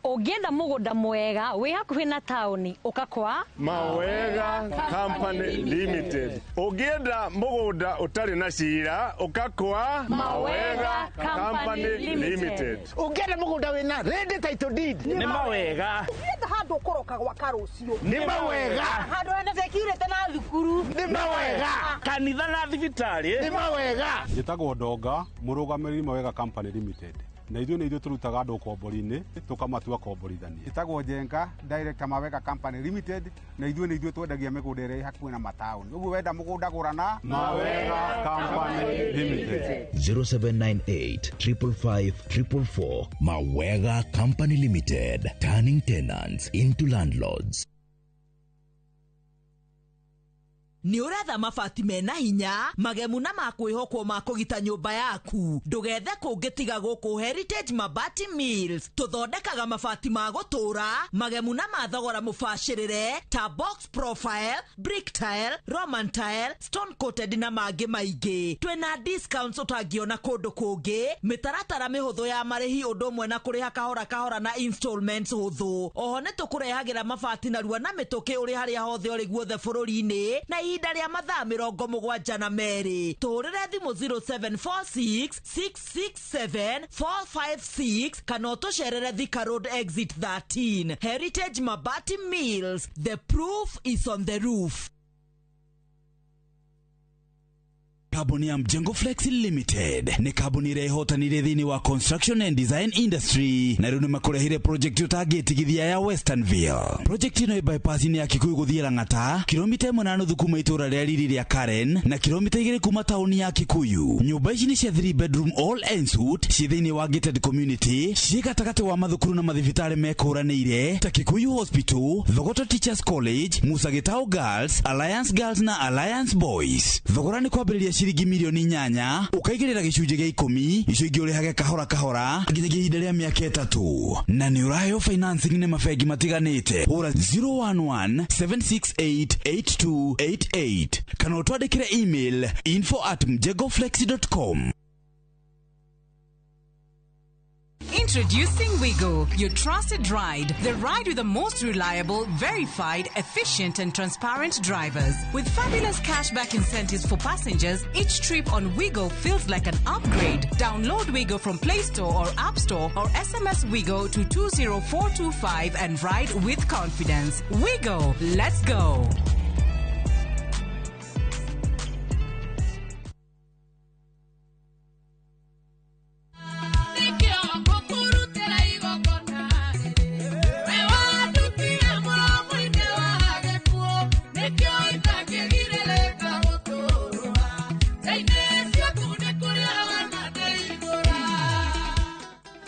Speaker 5: Ũngĩenda mũgũnda mwega wĩ hakuhĩ na taũni, ũka kwa
Speaker 6: Mawega Company Limited. Ũngĩenda mũgũnda ũtarĩ na cira, ũka kwa
Speaker 5: Mawega Company Limited.
Speaker 7: Ũngĩenda mũgũnda wĩna ready title deed,
Speaker 8: nĩ mawega.
Speaker 9: Ũngĩenda handũ ũkũroka gwaka rũciũ,
Speaker 8: nĩ mawega.
Speaker 9: Handũ hena security na thukuru,
Speaker 7: nĩ mawega.
Speaker 8: Kanitha na thibitarĩ,
Speaker 7: nĩ mawega.
Speaker 10: Njĩtagwo Ndonga, mũrũgamĩrĩri Mawega Company Limited, na ithuĩ nĩ ithuĩ tũrutaga andũ ũkombori-inĩ tũkamatua komborithania.
Speaker 11: Ĩtagwo Njenga, director Mawega Company Limited, na ithuĩ nĩ ithuĩ twendagia mĩgũnda ĩrĩa ĩ hakuhĩ na mataũni. Ũguo wenda mũgũnda, gũra na
Speaker 10: Mawega Company Limited.
Speaker 12: 0798 555 444. Mawega Company Limited, turning tenants into landlords.
Speaker 13: Nĩ ũretha mabati mena hinya, magemu na makwĩhokwo ma kũgita nyũmba yaku? Ndũgethe kũngĩ tiga gũkũ Heritage Mabati Mills. Tũthondekaga mabati ma gũtũũra, magemu na ma thogora mũbacĩrĩre, ta box profile, brick tile, roman tile, stone coated na mangĩ maingĩ. Twĩna discounts ũtangĩona kũndũ kũngĩ, mĩtaratara mĩhũthũ ya marĩhi, ũndũ ũmwe na kũrĩha kahora kahora na installments hũthũ. Oho nĩ tũkũrehagĩra mabati narua na mĩtũkĩ ũrĩ harĩa hothe ũrĩ guothe bũrũri-inĩ na ihinda rĩa mathaa 72. Tũhũrĩre thimũ 0746 667 456 kana ũtũcerere Thika Road Exit 13. Heritage Mabati Mills, the proof is on the roof.
Speaker 14: Kambuni ya Mjengo Flex Limited nĩ kambuni ĩrĩa ĩhotanire thĩinĩ wa construction and design industry, na rĩu nĩ makũrehire project ũtangĩtigithia ya Westernville. Project ĩno ĩ bypass-inĩ ya Kikuyu gũthiĩ Lang'ata, kilomita 1.5 kuma itũũra rĩa riri rĩa Karen na kilomita 2 kuma taũni ya Kikuyu. Nyũmba ici nĩ cia 3 bedroom all en suite, ciĩ thĩinĩ wa gated community, ciĩ gatagatĩ wa mathukuru na mathibitarĩ mekũranĩire ta Kikuyu Hospital, Thogoto Teachers College, Musa Gitau Girls, Alliance Girls na Alliance Boys. Thogora nĩ kwambĩrĩria ciringi mirioni 8, ũkaigĩrĩra gĩcunjĩ gĩa 10, icio ingĩ ũrĩhage kahora kahora nginyagia ihinda rĩa mĩaka 3, na nĩ ũraheo financing nĩ mabengi matiganĩte. Hũra 011 768 8288 kana ũtwandĩkĩre email info@mjengoflex.com.
Speaker 3: Introducing Wigo, your trusted ride. The ride with the most reliable, verified, efficient, and transparent drivers. With fabulous cashback incentives for passengers, each trip on Wigo feels like an upgrade. Download Wigo from Play Store or App Store or SMS Wigo to 20425 and ride with confidence. Wigo, let's go.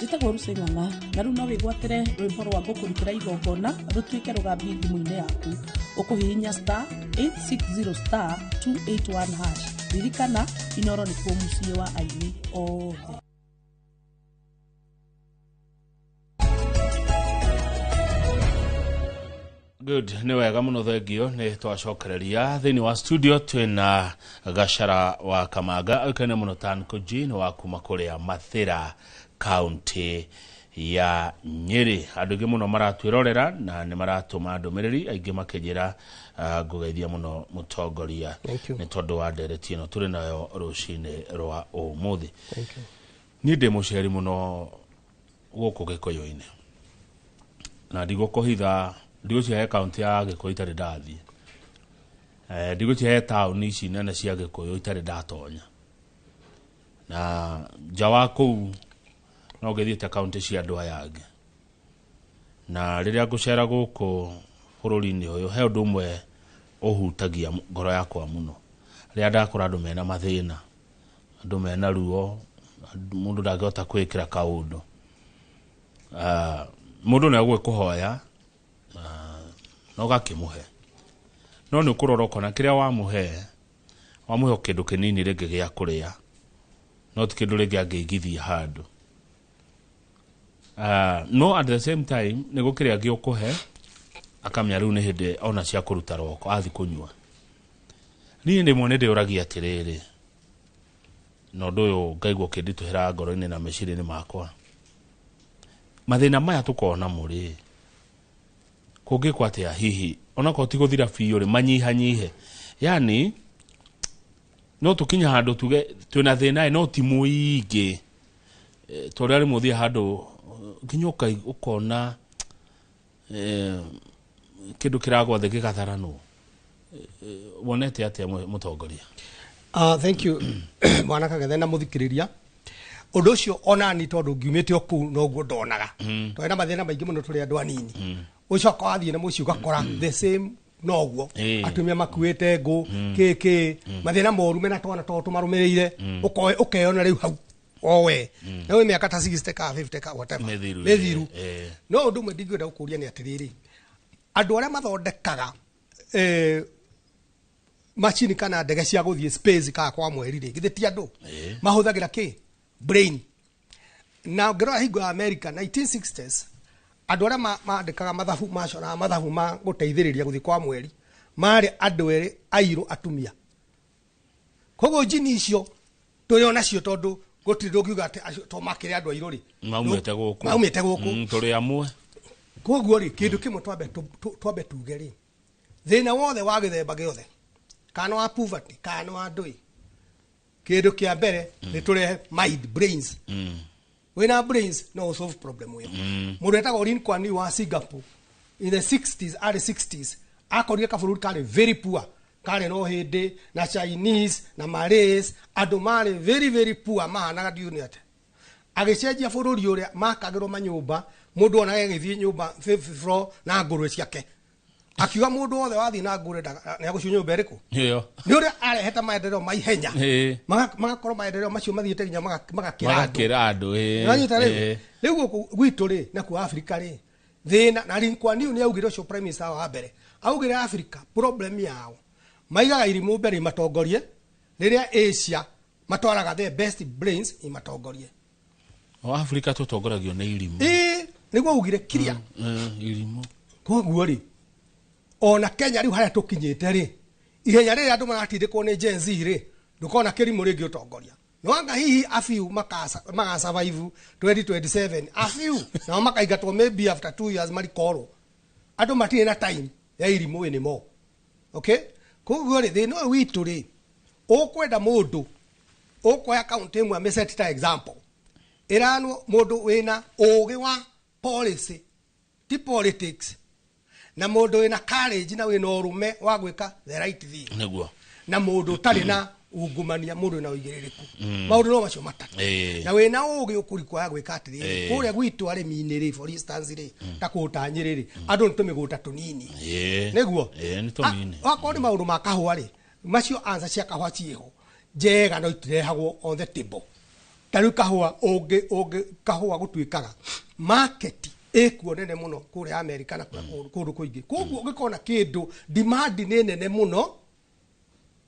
Speaker 15: Njĩtagwo Lucy Ng'ang'a, na rĩu no wĩgwatĩre rwĩmbo rwa ngũkũrutĩra igongona rũtuĩke rũgambi thimũ-inĩ yaku. Ũkũhihinya *860*281#. Ririkana, Inoro nĩkuo mũciĩ wa aini othe.
Speaker 1: Good, nĩ wega mũno, thengio. Nĩ twacokereria thĩinĩ wa studio, twĩna Gacara wa Kamanga, oĩkaine mũno ta Nkuji, nĩ wa kuma kũrĩa Mathĩra, kaunti ya Nyĩrĩ. Andũ aingĩ mũno maratwĩrorera na nĩ maratũma ndũmĩrĩri, aingĩ makĩnjĩra ngũgeithia mũno mũtongoria
Speaker 2: Thank you.
Speaker 1: nĩ tondũ wa ndereti ĩno tũrĩ nayo rũcinĩ rwa ũmũthĩ.
Speaker 2: Thank you.
Speaker 1: Niĩ ndĩ mũceri mũno gũkũ Gĩkũyũ-inĩ, na ndigũkũhitha, ndigũcihe kaunti ya Gĩkũyũ itarĩ ndathiĩ, ndigũcihe taũni ici nene cia Gĩkũyũ itarĩ ndatonya, na nja wa kũu no ngĩthiĩte kaunti cia andũ aya angĩ. Na rĩrĩa ngũcera gũkũ bũrũri-inĩ ũyũ, he ũndũ ũmwe ũhutagia ngoro yakwa mũno, rĩrĩa ndakora andũ mena mathĩna, andũ mena ruo, mũndũ ndangĩhota kwĩkĩra kaũndũ. Mũndũ nĩ agũgĩkũhoya. Na ũgakĩmũhe, no nĩ ũkũrora ũkona kĩrĩa wamũhe, wamũhe o kĩndũ kĩnini rĩngĩ gĩa kũrĩa, no ti kĩndũ rĩngĩ angĩigithia handũ. No at the same time nĩ gũkĩrĩ angĩ ũkũhe akamenya rĩu nĩ hĩndĩ ona cia kũruta roko athi kũnyua. Niĩ rĩmwe nĩ ndĩũragia atĩrĩrĩ, na ũndũ ũyũ ngaigua ũkĩnditũhĩra ngoro-inĩ na meciria-inĩ makwa, mathĩna maya tũkoragwo namo rĩ, kũngĩkwo atĩa hihi onakorwo ti gũthira biũ rĩ, manyihanyihe? Yani no tũkinye handũ tuge twĩna thĩna ĩ, no ti mũingĩ. Ta ũrĩa rĩmwe ũthiĩ handũ nginya ũkona kĩndũ kĩragwa thĩ gĩgatharanwo. Wonete atĩa, mũtongoria?
Speaker 2: Thank you, mwana Kagethe na mũthikĩrĩria. Ũndũ ũcio onani tondũ ngiumĩte o kũu noguo ndonaga. Twarĩ na mathĩna maingĩ mũno tũrĩ andũ anini. Ũcoka wathiĩ na mũciĩ ũgakora the same noguo. Atumia makuĩte ngũ, kĩ kĩ, mathĩna moru mena twana tondũ tũmarũmĩrĩire. Ũkeyona rĩu hau o we. Na wĩ mĩaka ta 60 ka 50 ka whatever.
Speaker 1: Mĩthiru.
Speaker 2: Mĩthiru. No ũndũ ũmwe ndingĩenda gũkũria nĩ atĩrĩrĩ, andũ arĩa mathondekaga macini kana ndege cia gũthiĩ space kana kwa mweri rĩ, githĩ ti andũ mahũthagĩra kĩ brain? Na ũngĩrora hingo ya America 1960s, andũ arĩa mandĩkaga mathabu, macoraga mathabu ma gũteithĩrĩria gũthiĩ kwa mweri marĩ andũ erĩ airũ atumia. Koguo njini icio tũrĩ o nacio, tondũ gũtirĩ ndũngiuga atĩ acio to makĩrĩ andũ airũ rĩ
Speaker 1: maumĩte gũkũ.
Speaker 2: Maumĩte gũkũ.
Speaker 1: Tũrĩ amwe.
Speaker 2: Koguo rĩ, kĩndũ kĩmwe twambe tuge rĩ, thĩna wothe wa gĩthemba gĩothe, kana wa poverty kana wa ndũĩ, kĩndũ kĩa mbere nĩ tũrehe mind, brains. Wĩna brains no ũ solve problem ĩyo. Mũndũ etagwo Lee Kuan Yew wa Singapore in the 60s, early 60s, akorire kabũrũri karĩ very poor, karĩ no hĩndĩ na Chinese na Malays, andũ marĩ very very poor, mahanaga ndiũ nĩ atĩa. Agĩcenjia bũrũri ũrĩa makagĩrwo manyũmba, mũndũ onaga agĩthiĩ nyũmba fifth floor na ngũrwe ciake. Akiuga mũndũ wothe wathiĩ na ngũrwe nĩ agũcio nyũmba ĩrĩkũ.
Speaker 1: Ĩyo.
Speaker 2: Nĩ ũrĩa arehete maendeleo ma ihenya. Magakorwo maendeleo macio mathiĩte nginya magakĩra andũ.
Speaker 1: Magakĩra andũ, ĩĩ.
Speaker 2: Nĩwanyita rĩu? Rĩu gũkũ gwitũ rĩ, nakuo Afrika rĩ, thĩna na Lee Kuan Yew nĩ augire, ũcio prime minister wa mbere augire Afrika problem yao maigaga irimũ mbere imatongorie, rĩrĩa Asia matwaraga the best brains imatongorie.
Speaker 1: O Afrika tũtongoragio nĩ irimũ.
Speaker 2: Ĩĩ, nĩguo augire clear.
Speaker 1: Irimũ.
Speaker 2: Koguo rĩ, ona Kenya rĩu harĩa tũkinyĩte rĩ, ihenya rĩrĩa andũ maratindĩkwo nĩ Gen Z rĩ, ndũkona kĩrimũ rĩngĩ ũtongoria. No anga hihi a few maga survive 2027, a few nao makaingatwo maybe after 2 years marikorwo. Andũ matirĩ na time ya irimũ anymore. Okay? Koguo rĩ, thĩna ũyũ witũ rĩ, ũkwenda mũndũ ũkoya kaunti ĩmwe amĩset ta example, ĩranwo mũndũ wĩna ũgĩ wa policy, ti politics, na mũndũ wĩna courage na wĩna ũrũme wa gwĩka the right thing.
Speaker 1: Nĩguo.
Speaker 2: Na mũndũ ũtarĩ na ungumania, mũndũ wĩna ũigĩrĩrĩku. Maũndũ no macio matatũ. Na wĩna ũgĩ ũkũrikwo ya gwĩka atĩrĩrĩ, kũrĩa gwitũ arĩmi-inĩ rĩ, for instance rĩ, ta kũta Nyĩrĩ rĩ, andũ nĩ tũmĩgũnda tũnini. Nĩguo?
Speaker 1: Ĩĩ, nĩ tũnini.
Speaker 2: Akorwo nĩ maũndũ ma kahũa rĩ, macio answer cia kahũa ciĩho njega no itirehagwo on the table. Ta rĩu kahũa ũngĩ, ũngĩ kahũa gũtuĩkaga market ĩkuo nene mũno kũrĩa America na kũndũ kũingĩ. Koguo ũngĩkona kĩndũ demand nĩ nene mũno,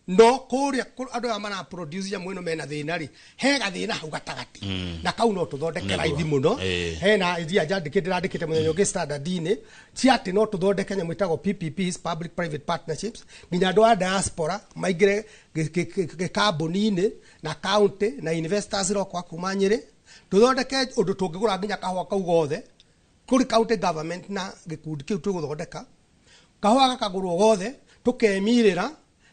Speaker 2: no kũrĩa andũ aya mara produce nyamũ ĩno mena thĩna rĩ, he gathĩna hau gatagatĩ. Na kau no tũthondeke raithi mũno. Hena idea njandĩkĩte, ndĩrandĩkĩte mũthenya ũngĩ standard-inĩ, cia atĩ no tũthondeke nyamũ ĩtagwo PPPs, public private partnerships, nginya andũ a diaspora maingĩre gĩkambuni-inĩ na county na investors rokwa kuma Nyĩrĩ, tũthondeke ũndũ tũngĩgũra nginya kahũa kau gothe kũrĩ county government na gĩkundi kĩu tũgũthondeka. Kahũa gakagũrwo gothe, tũkemirĩra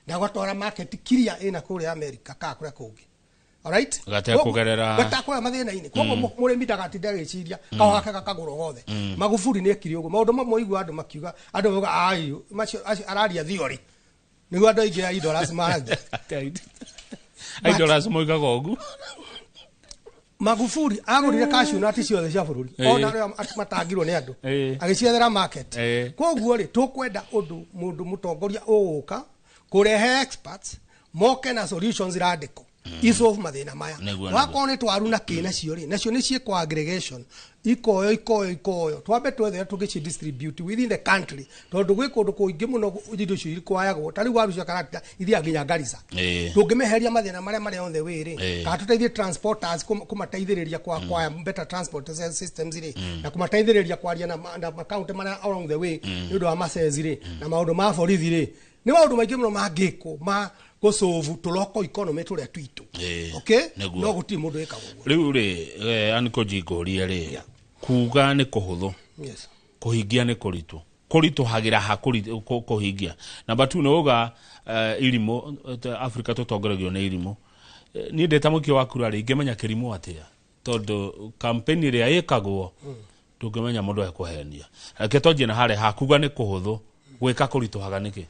Speaker 2: na gatwara market kiria ĩna kũrĩa America kana kũrĩa kũngĩ. Alright?
Speaker 1: Gatekũgerera-
Speaker 2: Gatekũgerera mathĩna-inĩ. Koguo mũrĩmi ndagatinda agĩciria kahũa gake gakagũrwo gothe. Magufuli nĩ ekire ũguo. Maũndũ mamwe ũigua andũ makiuga, andũ mauga, ai, macio, acio araria theory. Nĩguo andũ aingĩ a idolars maragia.
Speaker 1: Idolars moigaga ũguo.
Speaker 2: Magufuli agũrire cashew nut ciothe cia bũrũri. Ona arĩa matangirwo nĩ andũ. Agĩciethera market. Koguo rĩ, tũkwenda ũndũ mũndũ mũtongoria ũgũka kũrehe experts moke na solutions radical. Isolve mathĩna maya.
Speaker 1: Nĩguo, nĩguo.
Speaker 2: Wakorwo nĩ twaru na kĩ nacio rĩ, nacio nĩ ciĩkwo aggregation, ikoyo ikoyo ikoyo, twambe twethe tũgĩci distribute within the country, tondũ gwĩ kũndũ kũingĩ mũno indo icio ikwayagwo. Ta rĩu waru cia Karagita ithiaga nginya Garissa. Tũngĩmeheria mathĩna marĩa marĩ on the way rĩ, kana tũteithie transporters, kũmateithĩrĩria kwa better transport systems rĩ, na kũmateithĩrĩria kwaria na makaunti marĩa along the way nĩ ũndũ wa macezi rĩ, na maũndũ ma borithi rĩ, nĩ maũndũ maingĩ mũno mangĩkwo ma gũcũvu tũloko economy tũrĩa twitũ. Okay.
Speaker 1: Nĩguo.
Speaker 2: No gũtirĩ mũndũ wĩkaga ũguo.
Speaker 1: Rĩu rĩ, aniko njingũrie rĩ, kuga nĩ kũhũthũ, kũhingia nĩ kũritũ. Kũritũhagĩra ha kũhingia? Namba tu nĩ uga irimũ, Afrika tũtongoragio nĩ irimũ. Niĩ ndĩ ta mũikia wa kura rĩ, ingĩmenya kĩrimũ atĩa? Tondũ kampeni ĩrĩa ĩkagwo, ndũngĩmenya mũndũ ekũhenia. Reke twanjie na harĩa ha kuga nĩ kũhũthũ, gwĩka kũritũhaga nĩkĩ?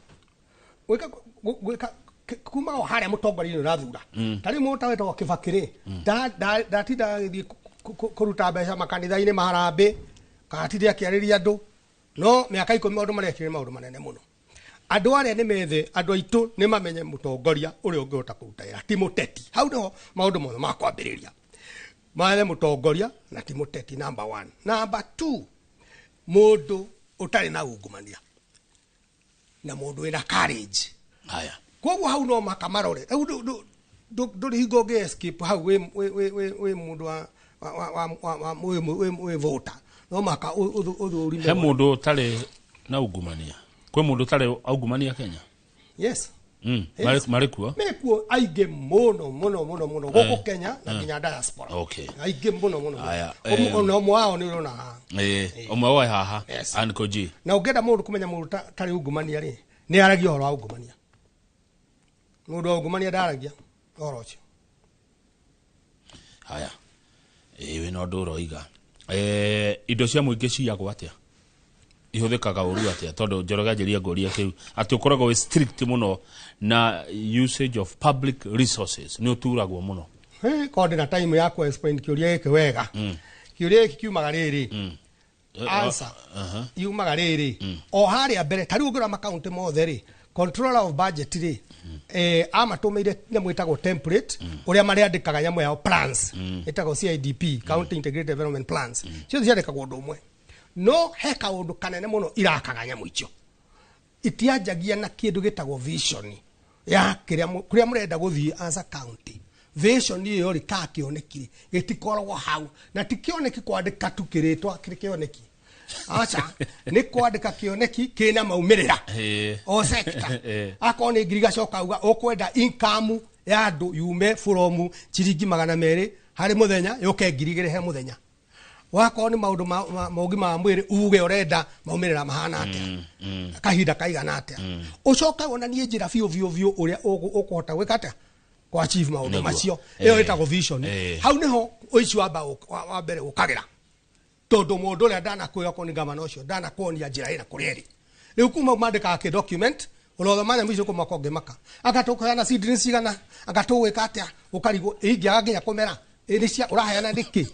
Speaker 2: Gwĩka kuma o harĩa mũtongoria-inĩ ũrathura. Ta rĩu mũndũ wetagwo Kĩbakĩ rĩ, ndatinda agĩthiĩ kũruta mbeca makanitha-inĩ maharambĩ, kana atinde akĩarĩria andũ. No mĩaka 10 maũndũ marĩa ekire nĩ maũndũ manene mũno. Andũ arĩa nĩ methe, andũ aitũ nĩ mamenye mũtongoria ũrĩa ũngĩhota kũruta wĩra, ti mũteti. Hau nĩho maũndũ mothe ma kwambĩrĩria. Mathe mũtongoria na ti mũteti, number one. Number two, mũndũ ũtarĩ na ungumania na mũndũ wĩna courage.
Speaker 1: Haya.
Speaker 2: Koguo hau no maka marore. Rĩu ndũrĩ hingo ũngĩ escape hau wĩ mũndũ wa wĩ voter. No maka ũthũrime.
Speaker 1: He mũndũ ũtarĩ na ungumania? Kwĩ mũndũ ũtarĩ aungumania Kenya?
Speaker 2: Yes.
Speaker 1: Yes. Marĩ kuo?
Speaker 2: Mekuo aingĩ mũno mũno mũno mũno gũkũ Kenya na nginya diaspora. Aingĩ mũno mũno mũno.
Speaker 1: Aya,
Speaker 2: Ona ũmwe wao nĩ ũrona haha.
Speaker 1: Ũmwe wae haha. Anko G.
Speaker 2: Na ũngĩenda mũndũ kũmenya mũndũ tarĩ ungumania rĩ, nĩ aragia ũhoro wa ungumania. Mũndũ wa ungumania ndaragia ũhoro ũcio.
Speaker 1: Haya. Wĩna ũndũ ũroiga. Indo cia mũingĩ ciyagwo atĩa? Ihũthĩkaga ũru atĩa? Tondũ Njoroge anjĩria ngũrie kĩu atĩ ũkoragwo wĩ strict mũno na usage of public resources, nĩ ũturagwo mũno.
Speaker 2: Korwo ndĩna time ya ku explain kĩũria gĩkĩ wega. Kĩũria gĩkĩ kiumaga rĩrĩ. Answer. Yumaga rĩrĩ. O harĩa mbere, ta rĩu ũngĩrora makaunti mothe rĩ, controller of budget rĩ, amatũmĩire nyamũ ĩtagwo template, ũrĩa marĩandĩkaga nyamũ yao plans, ĩtagwo CIDP, County Integrated Development Plans. Ciothe ciandĩkagwo ũndũ ũmwe. No he kaũndũ kanene mũno irakaga nyamũ icio. Itianjagia na kĩndũ gĩtagwo vision ya kũrĩa mũrenda gũthiĩ as a county. Vision ĩyo rĩ, ka kĩoneki rĩ, gĩtikoragwo hau. Na ti kĩoneki kwandĩka tu kĩrĩtwa kĩrĩ kĩoneki. Aca, nĩ kwandĩka kĩoneki kĩna maumĩrĩra. O sector. Akorwo nĩ ngiri gacoka auga ũkwenda income ya andũ yume from ciringi 200 harĩ mũthenya yũke ngiri igĩrĩ he mũthenya. Wakorwo nĩ maũndũ ma ũgima wa mwĩrĩ uge ũrenda maumĩrĩra mahana atĩa, kahinda kaigana atĩa. Ũcoke wonanie njĩra biũ biũ biũ ũrĩa ũkũhota gwĩka atĩa kũ achieve maũndũ macio. Ĩyo ĩtagwo vision. Hau nĩho ũici wa mbere ũkagĩra. Tondũ mũndũ ũrĩa ndanakwĩra okorwo nĩ gavana ũcio ndanakuonia njĩra ĩna kũrĩa ĩrĩ. Rĩu kuma mandĩkaga kĩ document, ũrothoma nyamũ icio kũmaka ũngĩmaka. Anga tũkũheana seedlings cigana, anga tũgwĩka atĩa, ũkarigwo ingĩaga nginya kũmera. Ĩ nĩ cia ũraheana nĩkĩ?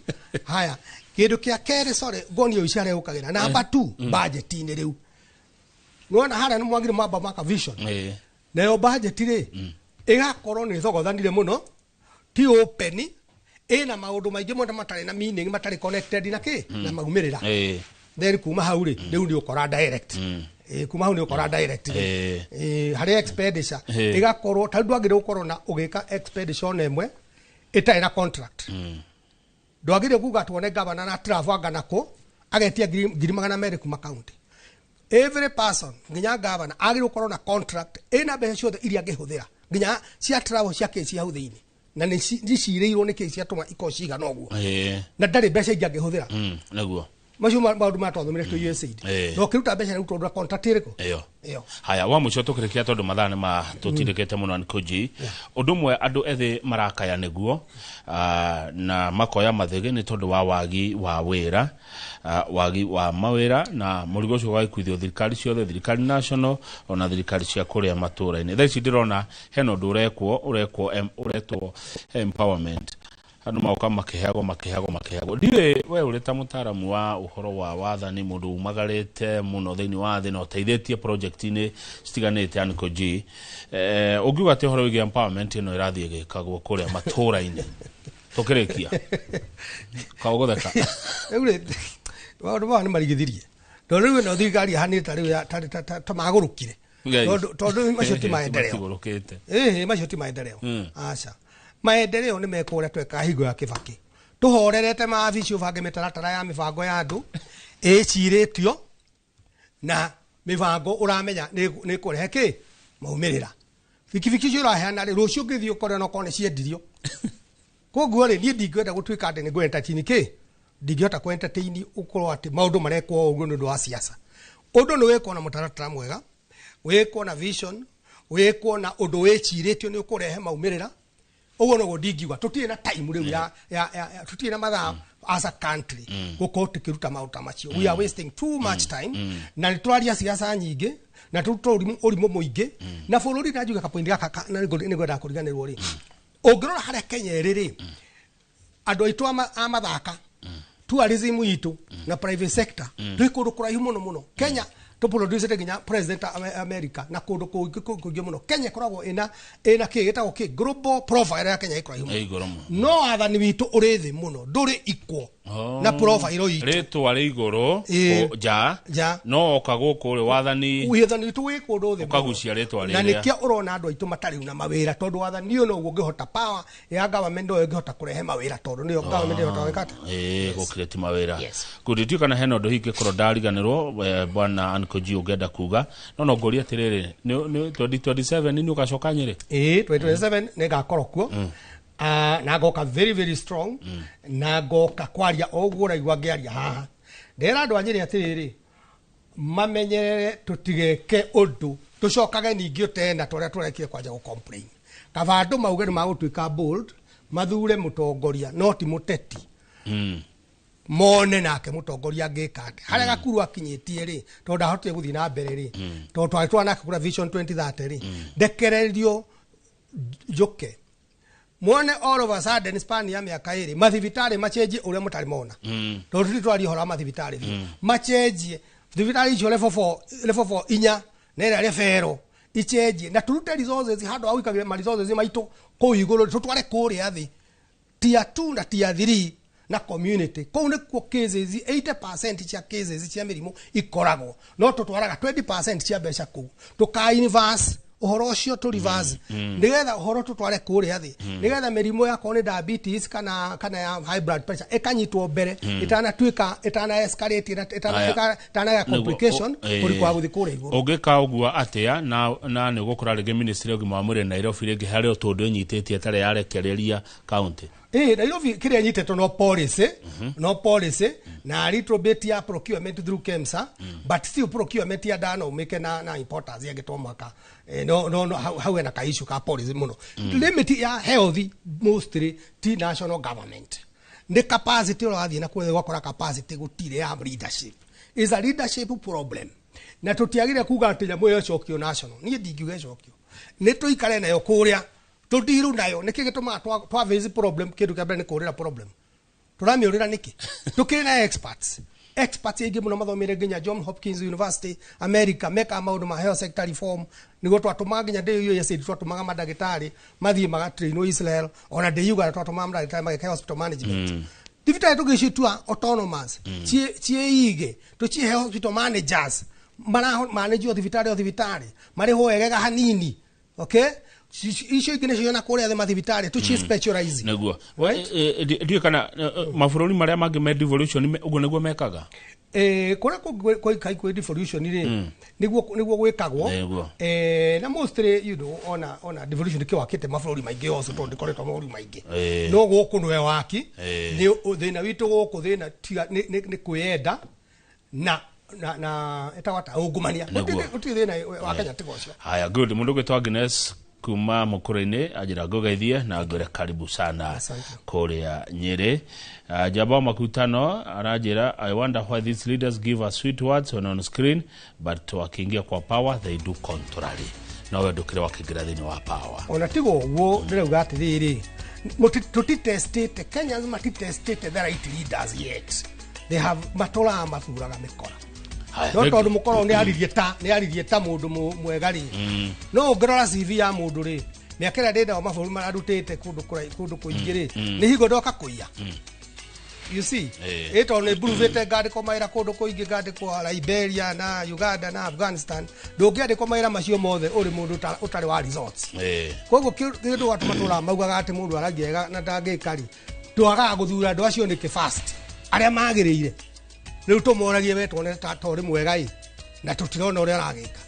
Speaker 2: Haya, kĩndũ kĩa kerĩ, sorry, ngonia ũici harĩa ũkagĩra. Number 2, budget-inĩ rĩu. Nĩwona harĩa nĩ mwagire mwamba maka vision. Nayo budget rĩ, ĩgakorwo nĩ thogothanire mũno, ti open, ĩna maũndũ maingĩ mũno matarĩ na meaning, matarĩ connected na kĩ? Na maumĩrĩra. Then kuma hau rĩ, rĩu nĩ ũkora direct. Kuma hau nĩ ũkora direct rĩ. Harĩ expenditure, ĩgakorwo, ta rĩu ndwagĩrĩirwo gũkorwo na ũgĩka expenditure ona ĩmwe ĩtarĩ na contract. Ndwagĩrĩirwo kuga tuone governor na travel na kũ, agetia ngiri magana merĩ kuma county. Every person, nginya governor, agĩrĩirwo gũkorwo na contract ĩna mbeca ciothe iria angĩhũthĩra, nginya cia travel cia kĩ cia hau thĩinĩ. Na nĩ cirĩirwo nĩ kĩ ciatũma ikorwo cigana ũguo. Na ndarĩ mbeca ingĩ angĩhũthĩra.
Speaker 1: Nĩguo.
Speaker 2: Macio maũndũ maya twathomire twĩ USAID. Na ũkĩruta mbeca rĩu tondũ contract ĩrĩkũ?
Speaker 1: Ĩyo.
Speaker 2: Ĩyo.
Speaker 1: Haya, wa mũico tũkĩrĩkia tondũ mathaa nĩ ma tũtindĩkĩte mũno Anko G. Ũndũ ũmwe andũ ethĩ marakaya nĩguo, na makoya mathĩgĩ nĩ tondũ wa wagi wa wĩra, wagi wa mawĩra, na mũrigo ũcio ũgagĩkuithio thirikari ciothe, thirikari national ona thirikari cia kũrĩa matũũra-inĩ. Thaa ici ndĩrona hena ũndũ ũrekwo, ũretwo empowerment. Andũ magoka makĩheagwo makĩheagwo makĩheagwo. Ndiũĩ we ũrĩ ta mũtaaramu wa ũhoro wa wathani, mũndũ umagarĩte mũno thĩinĩ wa thĩ na ũteithĩtie project-inĩ citiganĩte, Uncle G, ũngiuga atĩ ũhoro wĩgiĩ empowerment ĩno ĩrathiĩ ĩgĩkagwo kũrĩa matũũra-inĩ tũkĩrĩkia kaũgũtheka?
Speaker 2: Rĩu rĩ, maũndũ maya nĩ marigithirie, tondũ rĩu ĩno thirikari ĩhanĩte ta rĩu ta magũrũkire, tondũ macio ti maendeleo.
Speaker 1: Matigũrũkĩte.
Speaker 2: Ĩhĩ, macio ti maendeleo. Aca, maendeleo nĩ mekwo ũrĩa twekaga hingo ya Kĩbakĩ, tũhorerete maabici, ũbange mĩtaratara ya mĩbango ya andũ ĩcirĩtio na mĩbango ũramenya nĩ kũrehe kĩ maumĩrĩra. Bikibiki icio ũraheana rĩ, rũciũ ũngĩthiĩ ũkore no korwo nĩ ciendirio. Koguo rĩ, niĩ ndingĩenda gũtuĩka atĩ nĩ ngũ entertain kĩ, ndingĩhota kũ entertain ũkorwo atĩ maũndũ marekwo ũguo nĩ ũndũ wa siasa. Ũndũ nĩ wĩkwo na mũtaratara mwega, wĩkwo na vision, wĩkwo na ũndũ wĩcirĩtio nĩ ũkũrehe maumĩrĩra. Ũguo noguo ndingiuga. Tũtirĩ na time rĩu ya tũtirĩ na mathaa as a country gũkorwo tũkĩruta maũndũ ta macio. We are wasting too much time, na nĩ tũraria siasa nyingĩ na tũrutwo ũrimũ mũingĩ na bũrũri. Na njuge kapoint gaka na nĩngwendaga kũriganĩrwo rĩ, ũngĩrora harĩa Kenya ĩrĩ rĩ, andũ aitũ a mathaka, tourism itũ na private sector, twĩ kũndũ kũraihu mũno mũno. Kenya tũproducete nginya president America na kũndũ kũngĩ kũingĩ mũno. Kenya ĩkoragwo ĩna kĩ gĩtagwo kĩ global profile ya Kenya ĩ kũraihu mũno.
Speaker 1: Ĩ igũrũ mũno.
Speaker 2: No wathani witũ ũrĩ thĩ mũno, ndũrĩ equal na profile itũ.
Speaker 1: Rĩtwa rĩ igũrũ nja.
Speaker 2: Nja.
Speaker 1: No oka gũkũ rĩ, wathani
Speaker 2: wathani witũ wĩ kũndũ thĩ mũno.
Speaker 1: Ũkagucia rĩtwa
Speaker 2: Na
Speaker 1: rĩrĩa.
Speaker 2: nĩkĩo ũrona andũ aitũ matarĩ na mawĩra, tondũ wathani ũyũ noguo ũngĩhota, power ya government noyo ĩngĩhota kũrehe mawĩra, tondũ nĩyo government ĩhota gwĩka atĩa?
Speaker 1: Ĩĩ, gũkirĩti mawĩra. Good, ndiũĩ kana hena ũndũ hihi ingĩkorwo ndariganĩrwo, bwana Uncle G, ũngĩenda kuga, no ngũrie atĩrĩrĩ, nĩ 2027 nĩ ũgacoka Nyĩrĩ?
Speaker 2: Ĩĩ, 2027 nĩ ngakorwo kuo. Ah, na ngoka very very strong, na ngoka kwaria o ũguo ũraigua ngĩaria haha. Ndĩra andũ a Nyĩrĩ atĩrĩrĩ, mamenyerere tũtigeke ũndũ tũcokage ningĩ ũtena tũrĩa tũrekire kwanja gũ complain. Kaba andũ mauge nĩ magũtuĩka bold, mathure mũtongoria no ti mũteti, mone nake mũtongoria angĩka atĩa harĩa Gakuru akinyĩtie rĩ, tondũ ndahotire gũthiĩ na mbere rĩ, tondũ twarĩ twanake kũrĩa Vision 2030 rĩ, ndekererio njũke mwone all of a sudden span ya mĩaka 2 mathibitarĩ machenjie ũrĩa mũtarĩ mona, tondũ tũtirĩ twaria ũhoro wa mathibitarĩ biũ. Machenjie thibitarĩ icio level 4, level 4 inya na ĩrĩa referral ichenjie, na tũrute resources handũ ha gũikagia ma resources maitũ kũu igũrũ, tũtware kũrĩa thĩ tier 2 na tier 3 na community. Kũu nĩkuo cases 80% cia cases cia mĩrimũ ikoragwo, no tũtwaraga 20% cia mbeca kũu. Tũka inverse ũhoro ũcio, tũ reverse, nĩgetha ũhoro tũtware kũrĩa thĩ, nĩgetha mĩrimũ yakorwo nĩ diabetes kana ya high blood pressure ĩkanyitwo mbere ĩtanatuĩka, ĩtana escalate,
Speaker 1: Aya.
Speaker 2: ĩtanagĩa complication kũrĩ kwa gũthiĩ kũrĩa igũrũ.
Speaker 1: Ũngĩka ũguo atĩa na nĩ ũgũkora rĩngĩ ministry ya ũgima wa mwĩrĩ Nairobi rĩngĩ harĩ o tũndũ ĩnyitĩtie ĩtarĩ yarekereria county?
Speaker 2: Ĩĩ, Nairobi kĩrĩa nyitĩtwo no policy, no policy na little bit ya procurement through KEMSA, but still procurement ya ndano ũmĩke na importers yangĩ to mwaka no hau hena ka issue ka policy mũno. Limit ya health mostly ti national government, nĩ capacity ũrathiĩ na kũrĩa ũgakora capacity gũtirĩ ya leadership, is a leadership problem, na tũtiagire kuga atĩ nyamũ ĩyo ĩcokio national. Niĩ ndingiuga ĩcokio, nĩ tũikare nayo kũrĩa, tũndiru nayo. Nĩkĩ gĩtũmaga twa face problem? Kĩndũ kĩa mbere nĩ kũrĩra problem. Tũramĩũrĩra nĩkĩ? Tũkĩrĩ na experts aingĩ mũno mathomire nginya John Hopkins University America, mekaga maũndũ ma health sector reform. Nĩguo twatũmaga nginya ndĩ USAID, twatũmaga mandagĩtarĩ mathiĩ magatrainwo Israel, ona ndĩ Uganda twatũmaga mandagĩtarĩ mageka hospital management. Thibitarĩ tũgĩcitua autonomous, ciĩige, tũcihe hospital managers mara manage o thibitarĩ o thibitarĩ, marĩhwo wegega hanini. Okay, icio ingĩ nĩcio na kũrĩa thĩ mathibitarĩ tũci specialize.
Speaker 1: Nĩguo. Ndiũĩ kana mabũrũri marĩa mangĩ me devolution ũguo nĩguo mekaga?
Speaker 2: Kũrĩa kũngĩ kwĩ devolution rĩ, nĩguo gwĩkagwo. Na mostly ona devolution nĩkĩo wakĩte mabũrũri maingĩ also, tondũ ndĩkoretwo mabũrũri maingĩ. No gũkũ nĩwe waki nĩ thĩna witũ gũkũ, thĩna tiga nĩ kwĩyenda na ĩtagwo ta ungumania. Gũtirĩ thĩna wa Kenya tiga ũcio.
Speaker 1: Haya, good. Mũndũ ũgwĩtwo Agnes kuma mũkũrũ-inĩ anjĩra ngũgeithie na ngwĩre karibu sana kũrĩa Nyĩrĩ. Jaba Makutano aranjĩra, "I wonder why these leaders give us sweet words when on screen, but wakiingia kwa power they do contrary." No we ndũkĩrĩ wakĩingĩra thĩinĩ wa power.
Speaker 2: Ona tiga ũguo, ndĩrauga atĩrĩrĩ, Tũtitestĩte, Kenyans matitestĩte the right leaders yet. They have matũraga mathuraga mĩkora.
Speaker 1: Haya,
Speaker 2: No
Speaker 1: thank
Speaker 2: tondũ
Speaker 1: you.
Speaker 2: mũkorwo nĩ aririe ta mũndũ mwega rĩ, no ũngĩrora CV ya mũndũ rĩ, mĩaka ĩrĩa ndĩ nao mabũrũri mararutĩte kũndũ kũndũ kũingĩ rĩ, nĩ hingo ndoka kũiya, you see. Ĩ tondũ nĩ mburuvĩte ngandĩkwo mawĩra kũndũ kũingĩ, ngandĩkwo Liberia na Uganda na Afghanistan, ndũngĩandĩkwo mawĩra macio mothe ũrĩ mũndũ ũtarĩ wa results. Koguo kĩndũ atũ matũraga maugaga atĩ mũndũ aragia wega na ndangĩka rĩ, twagaga gũthura andũ acio nĩkĩ fast arĩa magĩrĩire? Rĩu tũmoragie, we tuone ta ũrĩ mwega ĩ, na tũtirona ũrĩa aragĩka.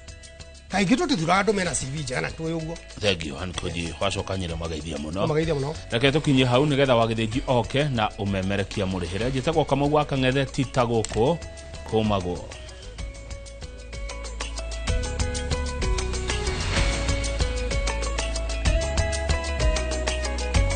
Speaker 2: Kaingĩ tũtithuraga andũ mena CV njega na tũĩ ũguo.
Speaker 1: Thank you, Ankoji. Wacoka nyĩrĩ, mageithia mũno.
Speaker 2: Mageithia mũno.
Speaker 1: Reke tũkinyie hau nĩgetha wagĩthĩnji oke na ũmemerekia mũrĩhĩre. Njĩtagwo Kamau wa Kang'ethe, tita gũkũ kũmagwo.